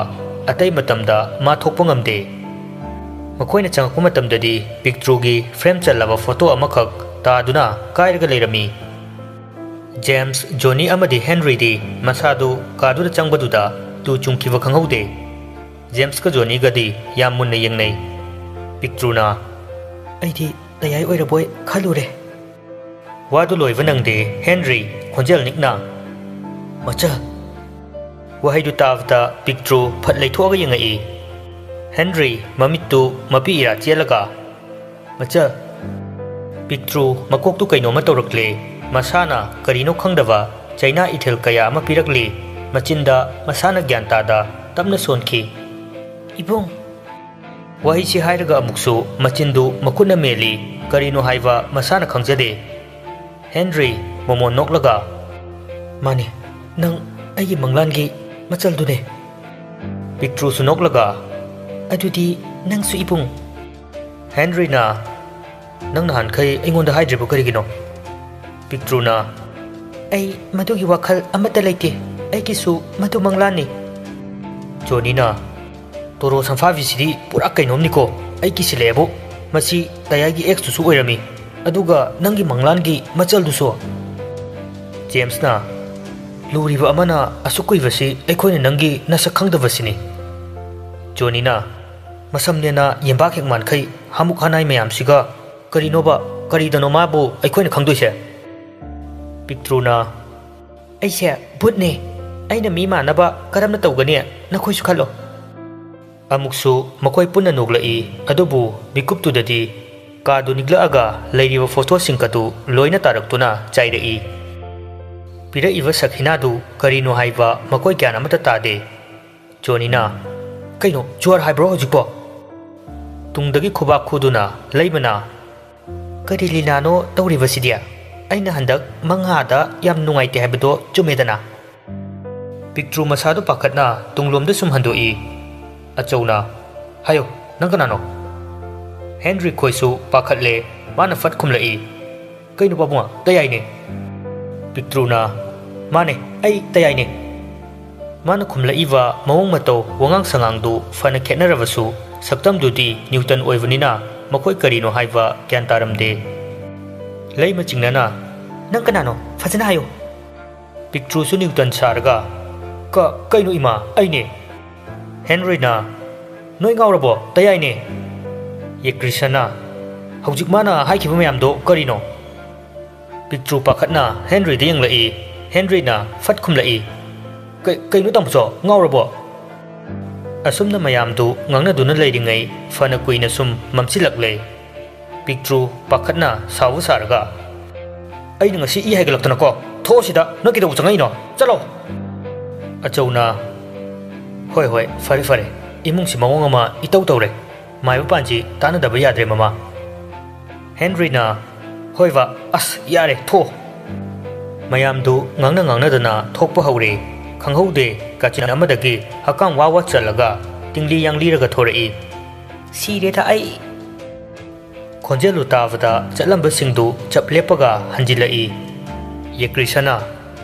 ꯑꯇꯩ ꯃꯇꯝꯗ ꯃꯥ ꯊꯣꯛꯄ ꯉꯝꯗꯦ꯫ ꯃꯈꯣꯏꯅ ꯆꯪꯉꯛꯄ ꯃꯇꯝꯗꯗꯤ ꯄꯤꯛꯇ꯭ꯔꯨꯒꯤ ꯐ꯭ꯔꯦꯝ ꯆꯜꯂꯕ ꯐꯣꯇꯣ ꯑꯃꯈꯛ ꯇꯥꯗꯨꯅ ꯀꯥꯏꯔꯒ ꯂꯩꯔꯝꯃꯤ꯫ ꯖꯦꯝꯁ, ꯖꯣꯅꯤ ꯑꯃꯗꯤ ꯍꯦꯟꯔꯤꯗꯤ ꯃꯁꯥꯗꯨ ꯀꯥꯗꯨꯗ ꯆꯪꯕꯗꯨꯗ ꯇꯨ ꯆꯨꯡꯈꯤꯕ ꯈꯪꯍꯧꯗꯦ꯫ ꯖꯦꯝꯁꯀ ꯖꯣꯅꯤꯒꯗꯤ ꯌꯥꯝ ꯃꯨꯟꯅ ꯌꯦꯡꯅꯩ꯫ ꯄꯤꯛꯇ꯭ꯔꯨꯅ, "ꯑꯩꯗꯤ ꯇꯌꯥꯏ ꯑꯣꯏꯔꯕꯣꯏ ꯈꯜꯂꯨꯔꯦ꯫" ꯋꯥꯗꯨ ꯂꯣꯏꯕ ꯅꯪꯗꯦ ꯍꯦꯟꯔꯤ, ꯈꯣꯟꯖꯦꯜ ꯅꯤꯛꯅ, "ꯃꯆꯜ!" ꯋꯥꯍꯩꯗꯨ ꯇꯥꯕꯗ ꯄꯤꯛꯇ꯭ꯔꯨ ꯐꯠ ꯂꯩꯊꯣꯛꯑꯒ ꯌꯦꯡꯉꯛꯏ꯫ ꯍꯦꯟꯔꯤ ꯃꯃꯤꯠꯇꯨ ꯃꯄꯤ ꯏꯔꯥ ꯆꯦꯜꯂꯒ, "ꯃꯆꯜ!" ꯄꯤꯛꯇ꯭ꯔꯨ ꯃꯀꯣꯛꯇꯨ ꯀꯩꯅꯣꯝꯃ ꯇꯧꯔꯛꯂꯦ꯫ ꯃꯁꯥꯅ ꯀꯔꯤꯅꯣ ꯈꯪꯗꯕ ꯆꯩꯅꯥ ꯏꯊꯤꯜ ꯀꯌꯥ ꯑꯃ ꯄꯤꯔꯛꯂꯤ꯫ ꯃꯆꯤꯟꯗ ꯃꯁꯥꯅ ꯒ꯭ꯌꯥꯟ ꯇꯥꯗ ꯇꯞꯅ ꯁꯣꯟꯈꯤ꯫ "ꯏꯕꯨꯡ!" ꯋꯥꯍꯩꯁꯤ ꯍꯥꯏꯔꯒ ꯑꯃꯨꯛꯁꯨ ꯃꯆꯤꯟꯗꯨ ꯃꯈꯨꯠꯅ ꯃꯦꯜꯂꯤ꯫ ꯀꯔꯤꯅꯣ ꯍꯥꯏꯕ ꯃꯁꯥꯅ ꯈꯪꯖꯗꯦ꯫ ꯍꯦꯟꯔꯤ ꯃꯣꯃꯣꯟ ꯅꯣꯛꯂꯒ, "ꯃꯥꯅꯤ, ꯅꯪ ꯑꯩꯒꯤ ꯃꯪꯂꯥꯟꯒꯤ ꯃꯆꯜꯗꯨꯅꯦ꯫" ꯄꯤꯛꯇ꯭ꯔꯨꯁꯨ ꯅꯣꯛꯂꯒ, "ꯑꯗꯨꯗꯤ ꯅꯪꯁꯨ ꯏꯕꯨꯡ?" ꯍꯦꯟꯔꯤꯅ, "ꯅꯪ ꯅꯍꯥꯟꯈꯩ ꯑꯩꯉꯣꯟꯗ ꯍꯥꯏꯗ꯭ꯔꯤꯕ ꯀꯔꯤꯒꯤꯅꯣ?" ꯄꯤꯛꯇ꯭ꯔꯨꯅ, "ꯑꯩ ꯃꯗꯨꯒꯤ ꯋꯥꯈꯜ ꯑꯃꯠꯇ ꯂꯩꯇꯦ꯫ ꯑꯩꯒꯤꯁꯨ ꯃꯗꯨ ꯃꯪꯂꯥꯟꯅꯤ꯫" ꯖꯣꯅꯤꯅ, "ꯇꯣꯔꯣ ꯁꯝꯐꯥꯕꯤꯁꯤꯗꯤ ꯄꯨꯔꯥ ꯀꯩꯅꯣꯝꯅꯤꯀꯣ꯫ ꯑꯩ ꯀꯤꯁꯤꯜꯂꯛꯑꯦꯕꯨ꯫ ꯃꯁꯤ ꯇꯌꯥꯏꯒꯤ ꯑꯦꯛꯁꯇꯨꯁꯨ ꯑꯣꯏꯔꯝꯃꯤ꯫ ꯑꯗꯨꯒ ꯅꯪꯒꯤ ꯃꯪꯂꯥꯟꯒꯤ ꯃꯆꯜꯗꯨꯁꯨ꯫" ꯖꯦꯝꯁꯅ, "ꯂꯨꯔꯤꯕ ꯑꯃꯅ ꯑꯁꯨꯛ ꯀꯨꯏꯕꯁꯤ ꯑꯩꯈꯣꯏꯅ ꯅꯪꯒꯤ ꯅꯁꯛ ꯈꯪꯗꯕꯁꯤꯅꯤ꯫" ꯖꯣꯅꯤꯅ, "ꯃꯁꯝꯅꯦꯅ ꯌꯦꯝꯕꯥꯛ ꯍꯦꯛ ꯃꯥꯟꯈꯩ ꯍꯥꯃꯨꯛ ꯍꯥꯅꯥꯏ ꯃꯌꯥꯝꯁꯤꯒ ꯀꯔꯤꯅꯣꯕ, ꯀꯔꯤꯗꯅꯣ ꯃꯥꯕꯨ ꯑꯩꯈꯣꯏꯅ ꯈꯪꯗꯣꯏꯁꯦ?" ꯄꯤꯛꯇ꯭ꯔꯨꯅ, "ꯑꯩꯁꯦ ꯚꯨꯠꯅꯦ꯫ ꯑꯩꯅ ꯃꯤ ꯃꯥꯟꯅꯕ ꯀꯔꯝꯅ ꯇꯧꯒꯅꯤ? ꯅꯈꯣꯏꯁꯨ ꯈꯜꯂꯣ꯫" ꯑꯃꯨꯛꯁꯨ ꯃꯈꯣꯏ ꯄꯨꯟꯅ ꯅꯣꯛꯂꯛꯏ, ꯑꯗꯨꯕꯨ ꯃꯤꯀꯨꯞꯇꯨꯗꯗꯤ ꯀꯥꯗꯨ ꯅꯤꯛꯂꯛꯑꯒ ꯂꯩꯔꯤꯕ ꯐꯣꯇꯣꯁꯤꯡ ꯑꯗꯨ ꯂꯣꯏꯅ ꯇꯥꯔꯛꯇꯨꯅ ꯆꯥꯏꯔꯛꯏ꯫ ꯄꯤꯔꯛꯏꯕ ꯁꯈꯤꯅꯥꯗꯨ ꯀꯔꯤꯅꯣ ꯍꯥꯏꯕ ꯃꯈꯣꯏ ꯒ꯭ꯌꯥꯟ ꯑꯃꯠꯇ ꯇꯥꯗꯦ꯫ ꯖꯣꯅꯤꯅ, "ꯀꯩꯅꯣ, ꯖꯨꯋꯥꯔ ꯍꯥꯏꯕ꯭ꯔꯣ ꯍꯧꯖꯤꯛꯄꯣ?" ꯇꯨꯡꯗꯒꯤ ꯈꯨꯕꯥꯛ ꯈꯨꯗꯨꯅ ꯂꯩꯃꯅ, "ꯀꯔꯤ ꯂꯤꯂꯥꯅꯣ ꯇꯧꯔꯤꯕꯁꯤꯗꯤ? ꯑꯩꯅ ꯍꯟꯗꯛ ꯃꯉꯥꯗ ꯌꯥꯝ ꯅꯨꯡꯉꯥꯏꯇꯦ ꯍꯥꯏꯕꯗꯣ ꯆꯨꯝꯃꯦꯗꯅ?" ꯄꯤꯛꯇ꯭ꯔꯨ ꯃꯁꯥꯗꯨ ꯄꯥꯈꯠꯅ ꯇꯨꯡꯂꯣꯝꯗ ꯁꯨꯝ ꯍꯟꯗꯣꯛꯏ꯫ ꯑꯆꯧꯅ, "ꯍꯥꯏꯌꯣ, ꯅꯪ ꯀꯅꯥꯅꯣ?" ꯍꯦꯟꯔꯤ ꯈꯣꯏꯁꯨ ꯄꯥꯈꯠꯂꯦ꯫ ꯃꯥꯅ ꯐꯠ ꯈꯨꯝꯂꯛꯏ, "ꯀꯩꯅꯣ ꯄꯥꯕꯨꯡ, ꯇꯌꯥꯏꯅꯦ꯫" ꯄꯤꯛꯇ꯭ꯔꯨꯅ, "ꯃꯥꯅꯦ, ꯑꯩ ꯇꯌꯥꯏꯅꯦ꯫" ꯃꯥꯅ ꯈꯨꯝꯂꯛꯏꯕ ꯃꯑꯣꯡ ꯃꯇꯧ, ꯋꯥꯉꯥꯡ ꯁꯉꯥꯡꯗꯨ ꯐꯅ ꯈꯦꯠꯅꯔꯕꯁꯨ, ꯁꯛꯇꯝꯗꯨꯗꯤ ꯅ꯭ꯌꯨꯇꯟ ꯑꯣꯏꯕꯅꯤꯅ ꯃꯈꯣꯏ ꯀꯔꯤꯅꯣ ꯍꯥꯏꯕ ꯒ꯭ꯌꯥꯟ ꯇꯥꯔꯝꯗꯦ꯫ ꯂꯩꯃ ꯆꯤꯡꯅꯅ, "ꯅꯪ ꯀꯅꯥꯅꯣ? ꯐꯖꯅ ꯍꯥꯏꯌꯨ!" ꯄꯤꯛꯇ꯭ꯔꯨꯁꯨ ꯅ꯭ꯌꯨꯇꯟ ꯁꯥꯔꯒ, "ꯀ-, ꯀꯩꯅꯣ ꯏꯃꯥ, ꯑꯩꯅꯦ!" ꯍꯦꯟꯔꯤꯅ, "ꯅꯣꯏ ꯉꯥꯎꯔꯕꯣ? ꯇꯌꯥꯏꯅꯦ!" ꯌꯦꯀ꯭ꯔꯤꯁꯟꯅ, "ꯍꯧꯖꯤꯛ ꯃꯥꯅ ꯍꯥꯏꯈꯤꯕ ꯃꯌꯥꯝꯗꯣ ꯀꯔꯤꯅꯣ?" ꯄꯤꯛꯇ꯭ꯔꯨ ꯄꯥꯈꯠꯅ ꯍꯦꯟꯔꯤꯗ ꯌꯦꯡꯂꯛꯏ꯫ ꯍꯦꯟꯔꯤꯅ ꯐꯠ ꯈꯨꯝꯂꯛꯏ, "ꯀꯩ-, ꯀꯩꯅꯣ ꯇꯥꯃꯣꯆꯧ, ꯉꯥꯎꯔꯕꯣ?" ꯑꯁꯨꯝꯅ ꯃꯌꯥꯝꯗꯨ ꯉꯥꯡꯅꯗꯨꯅ ꯂꯩꯔꯤꯉꯩ ꯐꯅ ꯀꯨꯏꯅ ꯁꯨꯝ ꯃꯝꯁꯤꯜꯂꯛꯂꯦ꯫ ꯄꯤꯛꯇ꯭ꯔꯨ ꯄꯥꯈꯠꯅ ꯁꯥꯎꯕ ꯁꯥꯔꯒ, "ꯑꯩꯅ ꯉꯁꯤ ꯏ ꯍꯥꯏꯒꯠꯂꯛꯇꯅꯀꯣ, ꯊꯣꯛꯑꯣ ꯁꯤꯗ, ꯅꯪ ꯀꯩꯗꯧꯕ ꯆꯪꯉꯛꯏꯅꯣ? ꯆꯠꯂꯣ!" ꯑꯆꯧꯅ, "ꯍꯣꯏ, ꯍꯣꯏ, ꯐꯔꯦ, ꯐꯔꯦ, ꯏꯃꯨꯡꯁꯤ ꯃꯑꯣꯡ ꯑꯃ ꯏꯇꯧ ꯇꯧꯔꯦ, ꯃꯥꯏꯕ ꯄꯥꯟꯁꯤ ꯇꯥꯟꯅꯗꯕ ꯌꯥꯗ꯭ꯔꯦ ꯃꯃꯥ!" ꯍꯦꯟꯔꯤꯅ, "ꯍꯣꯏ ꯕꯥ, ꯑꯁ, ꯌꯥꯔꯦ, ꯊꯣꯛꯑꯣ!" ꯃꯌꯥꯝꯗꯨ ꯉꯥꯡꯅ ꯉꯥꯡꯅꯗꯅ ꯊꯣꯛꯄ ꯍꯧꯔꯦ꯫ ꯈꯪꯍꯧꯗꯦ, ꯀꯥꯆꯤꯟ ꯑꯃꯗꯒꯤ ꯍꯛꯀꯥꯝ ꯋꯥ ꯋꯥ ꯆꯜꯂꯒ ꯇꯤꯡꯂꯤ ꯌꯥꯡꯂꯤꯔꯒ ꯊꯣꯔꯛꯏ꯫ "ꯁꯤꯔꯦꯗ ꯑꯩ!" ꯈꯣꯟꯖꯦꯜꯗꯨ ꯇꯥꯕꯗ ꯆꯠꯂꯝꯕꯁꯤꯡꯗꯨ ꯆꯞ ꯂꯦꯞꯄꯒ ꯍꯟꯖꯤꯜꯂꯛꯏ꯫ ꯌꯦꯀ꯭ꯔꯤꯁꯅ,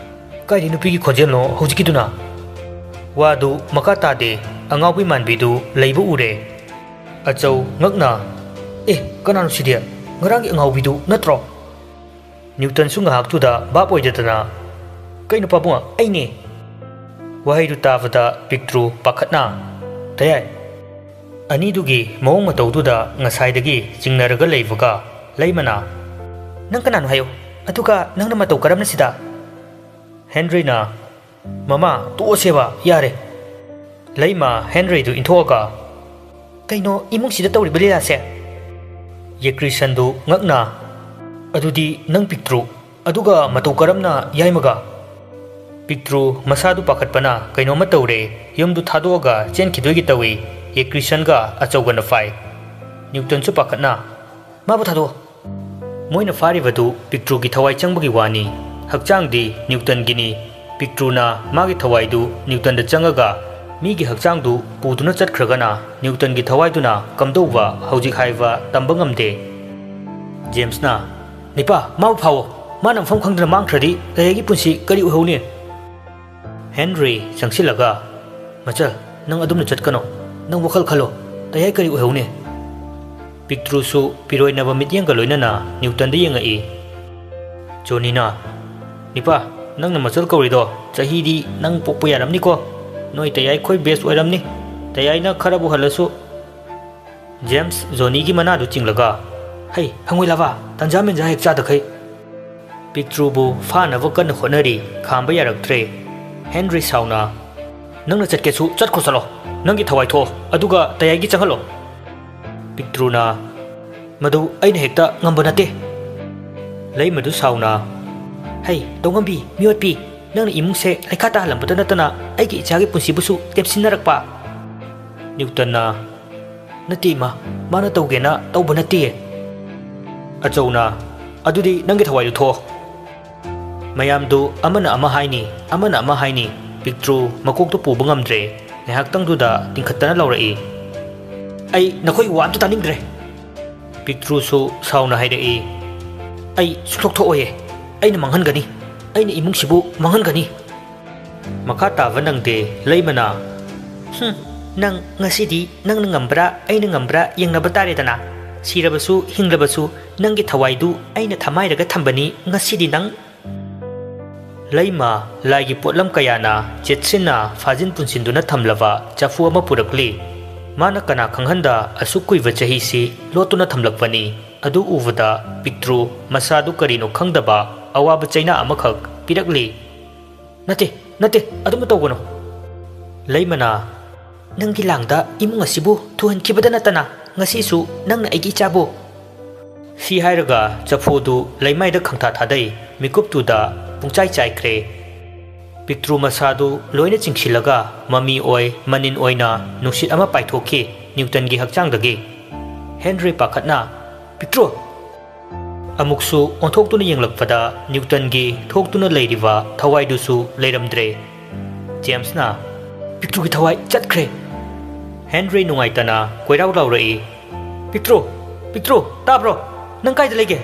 "ꯀꯥꯏꯗꯩ ꯅꯨꯄꯤꯒꯤ ꯈꯣꯟꯖꯦꯜꯅꯣ ꯍꯧꯖꯤꯛꯀꯤꯗꯨꯅ?" ꯋꯥꯗꯨ ꯃꯈꯥ ꯇꯥꯗꯦ꯫ ꯑꯉꯥꯎꯕꯤ ꯃꯥꯟꯕꯤꯗꯨ ꯂꯩꯕ ꯎꯔꯦ꯫ ꯑꯆꯧ ꯉꯛꯅ, "ꯑꯦ, ꯀꯅꯥꯅꯣ ꯁꯤꯗꯤ? ꯉꯔꯥꯡꯒꯤ ꯑꯉꯥꯎꯕꯤꯗꯨ ꯅꯠꯇ꯭ꯔꯣ?" ꯅ꯭ꯌꯨꯇꯟꯁꯨ ꯉꯥꯏꯍꯥꯛꯇꯨꯗ ꯚꯥꯞ ꯑꯣꯏꯗꯗꯅ, "ꯀꯩꯅꯣ ꯄꯥꯕꯨꯡ, ꯑꯩꯅꯦ!" ꯋꯥꯍꯩꯗꯨ ꯇꯥꯕꯗ ꯄꯤꯛꯇ꯭ꯔꯨ ꯄꯥꯈꯠꯅ, "ꯇꯌꯥꯏ!" ꯑꯅꯤꯗꯨꯒꯤ ꯃꯑꯣꯡ ꯃꯇꯧꯗꯨꯗ ꯉꯁꯥꯏꯗꯒꯤ ꯆꯤꯡꯅꯔꯒ ꯂꯩꯕꯒ ꯂꯩꯃꯅ, "ꯅꯪ ꯀꯅꯥꯅꯣ ꯍꯥꯏꯌꯨ, ꯑꯗꯨꯒ ꯅꯪꯅ ꯃꯇꯧ ꯀꯔꯝꯅ ꯁꯤꯗ?" ꯍꯦꯟꯔꯤꯅ, "ꯃꯃꯥ, ꯇꯣꯛꯑꯁꯦꯕ, ꯌꯥꯔꯦ!" ꯂꯩꯃ ꯍꯦꯟꯔꯤꯗꯨ ꯏꯟꯊꯣꯛꯑꯒ, "ꯀꯩꯅꯣ ꯏꯃꯨꯡꯁꯤꯗ ꯇꯧꯔꯤꯕ ꯂꯤꯂꯥꯁꯦ?" ꯌꯦꯀ꯭ꯔꯤꯁꯟꯗꯨ ꯉꯛꯅ, "ꯑꯗꯨꯗꯤ ꯅꯪ ꯄꯤꯛꯇ꯭ꯔꯨ, ꯑꯗꯨꯒ ꯃꯇꯧ ꯀꯔꯝꯅ ꯌꯥꯏꯃꯒ?" ꯄꯤꯛꯇ꯭ꯔꯨ ꯃꯁꯥꯗꯨ ꯄꯥꯈꯠꯄꯅ ꯀꯩꯅꯣꯝꯃ ꯇꯧꯔꯦ, ꯌꯨꯝꯗꯨ ꯊꯥꯗꯣꯛꯑꯒ ꯆꯦꯟꯈꯤꯗꯣꯏꯒꯤ ꯇꯧꯏ꯫ ꯌꯦꯀ꯭ꯔꯤꯁꯟꯒ ꯑꯆꯧꯒꯅ ꯐꯥꯏ꯫ ꯅ꯭ꯌꯨꯇꯟꯁꯨ ꯄꯥꯈꯠꯅ, "ꯃꯥꯕꯨ ꯊꯥꯗꯣꯛꯑꯣ!" ꯃꯣꯏꯅ ꯐꯥꯔꯤꯕꯗꯨ ꯄꯤꯛꯇ꯭ꯔꯨꯒꯤ ꯊꯋꯥꯏ ꯆꯪꯕꯒꯤ ꯋꯥꯅꯤ꯫ ꯍꯛꯆꯥꯡꯗꯤ ꯅ꯭ꯌꯨꯇꯟꯒꯤꯅꯤ꯫ ꯄꯤꯛꯇ꯭ꯔꯨꯅ ꯃꯥꯒꯤ ꯊꯋꯥꯏꯗꯨ ꯅ꯭ꯌꯨꯇꯟꯗ ꯆꯪꯉꯒ ꯃꯤꯒꯤ ꯍꯛꯆꯥꯡꯗꯨ ꯄꯨꯗꯨꯅ ꯆꯠꯈ꯭ꯔꯒꯅ ꯅ꯭ꯌꯨꯇꯟꯒꯤ ꯊꯋꯥꯏꯗꯨꯅ ꯀꯝꯗꯧꯕ ꯍꯧꯖꯤꯛ ꯍꯥꯏꯕ ꯇꯝꯕ ꯉꯝꯗꯦ꯫ ꯖꯦꯝꯁꯅ, "ꯅꯤꯄꯥ, ꯃꯥꯕꯨ ꯐꯥꯎꯑꯣ꯫ ꯃꯥꯅ ꯃꯐꯝ ꯈꯪꯗꯅ ꯃꯥꯡꯈ꯭ꯔꯗꯤ ꯇꯌꯥꯏꯒꯤ ꯄꯨꯟꯁꯤ ꯀꯔꯤ ꯑꯣꯏꯍꯧꯅꯤ?" ꯍꯦꯟꯔꯤ ꯆꯪꯁꯤꯜꯂꯒ, "ꯃꯆꯜ, ꯅꯪ ꯑꯗꯨꯝꯅ ꯆꯠꯀꯅꯣ꯫ ꯅꯪ ꯋꯥꯈꯜ ꯈꯜꯂꯣ꯫ ꯇꯌꯥꯏ ꯀꯔꯤ ꯑꯣꯏꯍꯧꯅꯤ?" ꯄꯤꯛꯇ꯭ꯔꯨꯁꯨ ꯄꯤꯔꯣꯏꯅꯕ ꯃꯤꯠꯌꯦꯡꯒ ꯂꯣꯏꯅꯅ ꯅ꯭ꯌꯨꯇꯟꯗ ꯌꯦꯡꯉꯛꯏ꯫ ꯖꯣꯅꯤꯅ, "ꯅꯤꯄꯥ, ꯅꯪꯅ ꯃꯆꯜ ꯀꯧꯔꯤꯗꯣ ꯆꯍꯤꯗꯤ ꯅꯪ ꯄꯣꯛꯄ ꯌꯥꯔꯝꯅꯤꯀꯣ꯫ ꯅꯣꯏ ꯇꯌꯥꯏ ꯈꯣꯏ batch ꯑꯣꯏꯔꯝꯅꯤ꯫ ꯇꯌꯥꯏꯅ ꯈꯔꯕꯨ ꯍꯜꯂꯁꯨ꯫" ꯖꯦꯝꯁ ꯖꯣꯅꯤꯒꯤ ꯃꯅꯥꯗꯨ ꯆꯤꯡꯂꯒ, "ꯍꯩ, ꯍꯪꯉꯣꯏ ꯂꯥꯕꯥ, ꯇꯟꯖꯥ ꯃꯦꯟꯖꯥ ꯍꯦꯛ ꯆꯥꯗꯈꯩ!" ꯄꯤꯛꯇ꯭ꯔꯨꯕꯨ ꯐꯥꯅꯕ ꯀꯟꯅ ꯍꯣꯠꯅꯔꯤ, ꯈꯥꯝꯕ ꯌꯥꯔꯛꯇ꯭ꯔꯦ꯫ ꯍꯦꯟꯔꯤ ꯁꯥꯎꯅ, "ꯅꯪꯅ ꯆꯠꯀꯦꯁꯨ ꯆꯠꯈ꯭ꯔꯣ ꯆꯠꯂꯣ꯫ ꯅꯪꯒꯤ ꯊꯋꯥꯏ ꯊꯣꯛꯑꯣ, ꯑꯗꯨꯒ ꯇꯌꯥꯏꯒꯤ ꯆꯪꯍꯜꯂꯣ꯫" ꯄꯤꯛꯇ꯭ꯔꯨꯅ, "ꯃꯗꯨ ꯑꯩꯅ ꯍꯦꯛꯇ ꯉꯝꯕ ꯅꯠꯇꯦ꯫" ꯂꯩꯃꯗꯨ ꯁꯥꯎꯅ, "ꯍꯩ, ꯇꯧꯉꯝꯕꯤ, ꯃꯤꯑꯣꯠꯄꯤ, ꯅꯪꯅ ꯏꯃꯨꯡꯁꯦ ꯂꯩꯈꯥ ꯇꯥꯍꯜꯂꯝꯕꯇ ꯅꯠꯇꯅ ꯑꯩꯒꯤ ꯏꯆꯥꯒꯤ ꯄꯨꯟꯁꯤꯕꯨꯁꯨ ꯇꯦꯝꯁꯤꯟꯅꯔꯛꯄ!" ꯅ꯭ꯌꯨꯇꯟꯅ, "ꯅꯠꯇꯦ ꯏꯃꯥ, ꯃꯥꯅ ꯇꯧꯒꯦꯅ ꯇꯧꯕ ꯅꯠꯇꯦ꯫" ꯑꯆꯧꯅ, "ꯑꯗꯨꯗꯤ ꯅꯪꯒꯤ ꯊꯋꯥꯏꯗꯨ ꯊꯣꯛꯑꯣ꯫" ꯃꯌꯥꯝꯗꯨ ꯑꯃꯅ ꯑꯃ ꯍꯥꯏꯅꯤ, ꯑꯃꯅ ꯑꯃ ꯍꯥꯏꯅꯤ꯫ ꯄꯤꯛꯇ꯭ꯔꯨ ꯃꯀꯣꯛꯇꯨ ꯄꯨꯕ ꯉꯝꯗ꯭ꯔꯦ꯫ ꯉꯥꯏꯍꯥꯛꯇꯪꯗꯨꯗ ꯇꯤꯡꯈꯠꯇꯅ ꯂꯥꯎꯔꯛꯏ, "ꯑꯩ ꯅꯈꯣꯏꯒꯤ ꯋꯥ ꯑꯝꯇ ꯇꯥꯅꯤꯡꯗ꯭ꯔꯦ!" ꯄꯤꯛꯇ꯭ꯔꯨꯁꯨ ꯁꯥꯎꯅ ꯍꯥꯏꯔꯛꯏ, "ꯑꯩ ꯁꯨꯛꯊꯣꯛ ꯊꯣꯛꯑꯣꯏꯌꯦ꯫ ꯑꯩꯅ ꯃꯥꯡꯍꯟꯒꯅꯤ꯫ ꯑꯩꯅ ꯏꯃꯨꯡꯁꯤꯕꯨ ꯃꯥꯡꯍꯟꯒꯅꯤ꯫" ꯃꯈꯥ ꯇꯥꯕ ꯅꯪꯗꯦ꯫ ꯂꯩꯃꯅ, "ꯍꯨꯝ, ꯅꯪ ꯉꯁꯤꯗꯤ ꯅꯪꯅ ꯉꯝꯕ꯭ꯔꯥ ꯑꯩꯅ ꯉꯝꯕ꯭ꯔꯥ ꯌꯦꯡꯅꯕ ꯇꯥꯔꯦꯗꯅ꯫ ꯁꯤꯔꯕꯁꯨ ꯍꯤꯡꯂꯕꯁꯨ ꯅꯪꯒꯤ ꯊꯋꯥꯏꯗꯨ ꯑꯩꯅ ꯊꯃꯥꯏꯔꯒ ꯊꯝꯕꯅꯤ ꯉꯁꯤꯗꯤ ꯅꯪ꯫" ꯂꯩꯃ, ꯂꯥꯏꯒꯤ ꯄꯣꯠꯂꯝ ꯀꯌꯥꯅ ꯆꯦꯠꯁꯤꯟꯅ ꯐꯥꯖꯤꯟ ꯄꯨꯟꯁꯤꯟꯗꯨꯅ ꯊꯝꯂꯕ ꯆꯐꯨ ꯑꯃ ꯄꯨꯔꯛꯂꯤ꯫ ꯃꯥꯅ ꯀꯅꯥ ꯈꯪꯍꯟꯗ ꯑꯁꯨꯛ ꯀꯨꯏꯕ ꯆꯍꯤꯁꯤ ꯂꯣꯠꯇꯨꯅ ꯊꯝꯂꯛꯄꯅꯤ꯫ ꯑꯗꯨ ꯎꯕꯗ ꯄꯤꯛꯇ꯭ꯔꯨ ꯃꯁꯥꯗꯨ ꯀꯔꯤꯅꯣ ꯈꯪꯗꯕ ꯑꯋꯥꯕ ꯆꯩꯅꯥ ꯑꯃꯈꯛ ꯄꯤꯔꯛꯂꯤ꯫ "ꯅꯠꯇꯦ, ꯅꯠꯇꯦ, ꯑꯗꯨꯝꯅ ꯇꯧꯒꯅꯨ꯫" ꯂꯩꯃꯅ, "ꯅꯪꯒꯤ ꯂꯥꯡꯗ ꯏꯃꯨꯡ ꯑꯁꯤꯕꯨ ꯊꯨꯍꯟꯈꯤꯕꯗ ꯅꯠꯇꯅ ꯉꯁꯤꯁꯨ ꯅꯪꯅ ꯑꯩꯒꯤ ꯏꯆꯥꯕꯨ꯫" ꯁꯤ ꯍꯥꯏꯔꯒ ꯆꯐꯨꯗꯨ ꯂꯩꯃꯥꯏꯗ ꯈꯪꯊꯥ ꯊꯥꯗꯩ꯫ ꯃꯤꯀꯨꯞꯇꯨꯗ ꯄꯨꯡꯆꯥꯏ ꯆꯥꯏꯈ꯭ꯔꯦ꯫ ꯄꯤꯛꯇ꯭ꯔꯨ ꯃꯁꯥꯗꯨ ꯂꯣꯏꯅ ꯆꯤꯡꯁꯤꯜꯂꯒ ꯃꯃꯤ ꯑꯣꯏ ꯃꯅꯤꯟ ꯑꯣꯏꯅ ꯅꯨꯡꯁꯤꯠ ꯑꯃ ꯄꯥꯏꯊꯣꯛꯈꯤ ꯅ꯭ꯌꯨꯇꯟꯒꯤ ꯍꯛꯆꯥꯡꯗꯒꯤ꯫ ꯍꯦꯟꯔꯤ ꯄꯥꯈꯠꯅ, "ꯄꯤꯛꯇ꯭ꯔꯨ!" ꯑꯃꯨꯛꯁꯨ ꯑꯣꯟꯊꯣꯛꯇꯨꯅ ꯌꯦꯡꯂꯛꯄꯗ ꯅ꯭ꯌꯨꯇꯟꯒꯤ ꯊꯣꯛꯇꯨꯅ ꯂꯩꯔꯤꯕ ꯊꯋꯥꯏꯗꯨꯁꯨ ꯂꯩꯔꯝꯗ꯭ꯔꯦ꯫ ꯖꯦꯝꯁꯅ, "ꯄꯤꯛꯇ꯭ꯔꯨꯒꯤ ꯊꯋꯥꯏ ꯆꯠꯈ꯭ꯔꯦ!" ꯍꯦꯟꯔꯤ ꯅꯨꯡꯉꯥꯏꯇꯅ ꯀꯣꯏꯔꯥꯎ ꯂꯥꯎꯔꯛꯏ, "ꯄꯤꯛꯇ꯭ꯔꯨ! ꯄꯤꯛꯇ꯭ꯔꯨ! ꯇꯥꯕ꯭ꯔꯣ? ꯅꯪ ꯀꯥꯏꯗ ꯂꯩꯒꯦ?"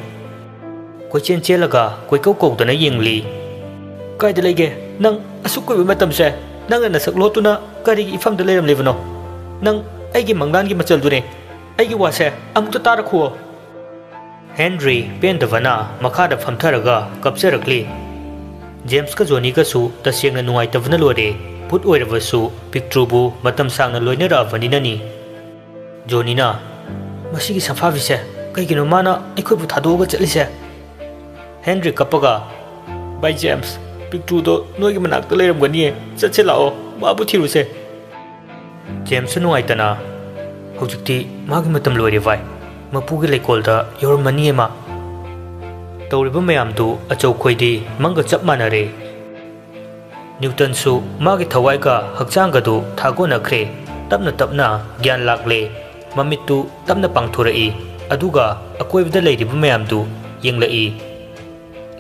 ꯀꯣꯏꯆꯦꯟ ꯆꯦꯜꯂꯒ ꯀꯣꯏꯀꯧ ꯀꯧꯗꯅ ꯌꯦꯡꯂꯤ꯫ "ꯀꯥꯏꯗ ꯂꯩꯒꯦ? ꯅꯪ ꯑꯁꯨꯛ ꯀꯨꯏꯕ ꯃꯇꯝꯁꯦ ꯅꯪꯅ ꯅꯁꯛ ꯂꯣꯠꯇꯨꯅ ꯀꯔꯤꯒꯤ ꯏꯐꯝꯗ ꯂꯩꯔꯝꯂꯤꯕꯅꯣ? ꯅꯪ ꯑꯩꯒꯤ ꯃꯪꯂꯥꯟꯒꯤ ꯃꯆꯜꯗꯨꯅꯦ꯫ ꯑꯩꯒꯤ ꯋꯥꯁꯦ ꯑꯃꯨꯛꯇ ꯇꯥꯔꯈꯨꯑꯣ꯫" ꯍꯦꯟꯔꯤ ꯄꯦꯟꯗꯕꯅ ꯃꯈꯥꯗ ꯐꯝꯊꯔꯒ ꯀꯞꯆꯔꯛꯂꯤ꯫ ꯖꯦꯝꯁꯀ ꯖꯣꯅꯤꯒꯁꯨ ꯇꯁꯦꯡꯅ ꯅꯨꯡꯉꯥꯏꯇꯕꯅ ꯂꯣꯏꯔꯦ꯫ ꯚꯨꯠ ꯑꯣꯏꯔꯕꯁꯨ ꯄꯤꯛꯇ꯭ꯔꯨꯕꯨ ꯃꯇꯝ ꯁꯥꯡꯅ ꯂꯣꯏꯅꯔꯛꯑꯕꯅꯤꯅꯅꯤ꯫ ꯖꯣꯅꯤꯅ, "ꯃꯁꯤꯒꯤ ꯁꯝꯐꯥꯕꯤꯁꯦ ꯀꯩꯒꯤꯅꯣ ꯃꯥꯅ ꯑꯩꯈꯣꯏꯕꯨ ꯊꯥꯗꯣꯛꯑꯒ ꯆꯠꯂꯤꯁꯦ?" ꯍꯦꯟꯔꯤ ꯀꯞꯄꯒ, "ꯚꯥꯏ ꯖꯦꯝꯁ, ꯄꯤꯛꯇ꯭ꯔꯨꯗꯣ ꯅꯣꯏꯒꯤ ꯃꯅꯥꯛꯇ ꯂꯩꯔꯝꯒꯅꯤꯌꯦ, ꯆꯠꯁꯦ ꯂꯥꯛꯑꯣ, ꯃꯥꯕꯨ ꯊꯤꯔꯨꯁꯦ꯫" ꯖꯦꯝꯁꯁꯨ ꯅꯨꯡꯉꯥꯏꯇꯅ, "ꯍꯧꯖꯤꯛꯇꯤ ꯃꯥꯒꯤ ꯃꯇꯝ ꯂꯣꯏꯔꯦ ꯚꯥꯏ, ꯃꯄꯨꯒꯤ ꯂꯩꯀꯣꯜꯗ ꯌꯧꯔꯝꯃꯅꯤꯌꯦ ꯃꯥ꯫" ꯇꯧꯔꯤꯕ ꯃꯌꯥꯝꯗꯨ ꯑꯆꯧꯈꯣꯏꯗꯤ ꯃꯪꯒ ꯆꯞ ꯃꯥꯟꯅꯔꯦ꯫ ꯅ꯭ꯌꯨꯇꯟꯁꯨ ꯃꯥꯒꯤ ꯊꯋꯥꯏꯒ ꯍꯛꯆꯥꯡꯒꯗꯨ ꯊꯥꯒꯣꯟꯅꯈ꯭ꯔꯦ꯫ ꯇꯞꯅ ꯇꯞꯅ ꯒ꯭ꯌꯥꯟ ꯂꯥꯛꯂꯦ꯫ ꯃꯃꯤꯠꯇꯨ ꯇꯞꯅ ꯄꯥꯡꯊꯣꯔꯛꯏ, ꯑꯗꯨꯒ ꯑꯀꯣꯏꯕꯗ ꯂꯩꯔꯤꯕ ꯃꯌꯥꯝꯗꯨ ꯌꯦꯡꯂꯛꯏ꯫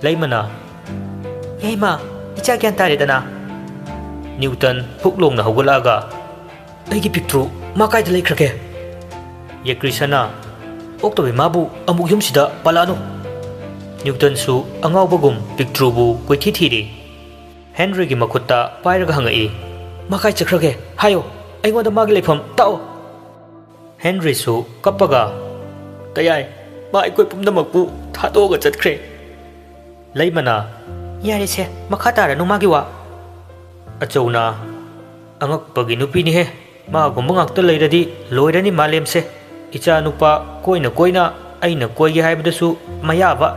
ꯂꯩꯃꯅ, "ꯌꯥꯏꯃ, ꯏꯆꯥ ꯒ꯭ꯌꯥꯟ ꯇꯥꯔꯦꯗꯅ?" ꯅ꯭ꯌꯨꯇꯟ ꯐꯨꯛ ꯂꯣꯡꯅ ꯍꯧꯒꯠꯂꯛꯑꯒ, "ꯑꯩꯒꯤ ꯄꯤꯛꯇ꯭ꯔꯨ, ꯃꯥ ꯀꯥꯏꯗ ꯂꯩꯈ꯭ꯔꯒꯦ?" ꯌꯦꯀ꯭ꯔꯤꯁꯅ, "ꯑꯣꯛꯇꯕꯤ ꯃꯥꯕꯨ ꯑꯃꯨꯛ ꯌꯨꯝꯁꯤꯗ ꯄꯜꯂꯛꯑꯅꯨ꯫" ꯅ꯭ꯌꯨꯇꯟꯁꯨ ꯑꯉꯥꯎꯕꯒꯨꯝ ꯄꯤꯛꯇ꯭ꯔꯨꯕꯨ ꯀꯣꯏꯊꯤ ꯊꯤꯔꯤ꯫ ꯍꯦꯟꯔꯤꯒꯤ ꯃꯈꯨꯠꯇ ꯄꯥꯏꯔꯒ ꯍꯪꯉꯛꯏ, "ꯃꯥ ꯀꯥꯏ ꯆꯠꯈ꯭ꯔꯒꯦ? ꯍꯥꯏꯌꯣ, ꯑꯩꯉꯣꯟꯗ ꯃꯥꯒꯤ ꯂꯩꯐꯝ ꯇꯥꯛꯑꯣ꯫" ꯍꯦꯟꯔꯤꯁꯨ ꯀꯞꯄꯒ, "ꯀꯌꯥꯏ, ꯃꯥ ꯑꯩꯈꯣꯏ ꯄꯨꯝꯅꯃꯛꯄꯨ ꯊꯥꯗꯣꯛꯑꯒ ꯆꯠꯈ꯭ꯔꯦ꯫" ꯂꯩꯃꯅ, "ꯌꯥꯔꯦꯁꯦ, ꯃꯈꯥ ꯇꯥꯔꯅꯨ ꯃꯥꯒꯤ ꯋꯥ꯫" ꯑꯆꯧꯅ, "ꯑꯉꯛꯄꯒꯤ ꯅꯨꯄꯤꯅꯤꯍꯦ, ꯃꯥꯒꯨꯝꯕ ꯉꯥꯛꯇ ꯂꯩꯔꯗꯤ ꯂꯣꯏꯔꯅꯤ ꯃꯥꯂꯦꯝꯁꯦ꯫ ꯏꯆꯥ ꯅꯨꯄꯥ ꯀꯣꯏꯅ ꯀꯣꯏꯅ ꯑꯩꯅ ꯀꯣꯏꯒꯦ ꯍꯥꯏꯕꯗꯁꯨ ꯃꯌꯥꯕ,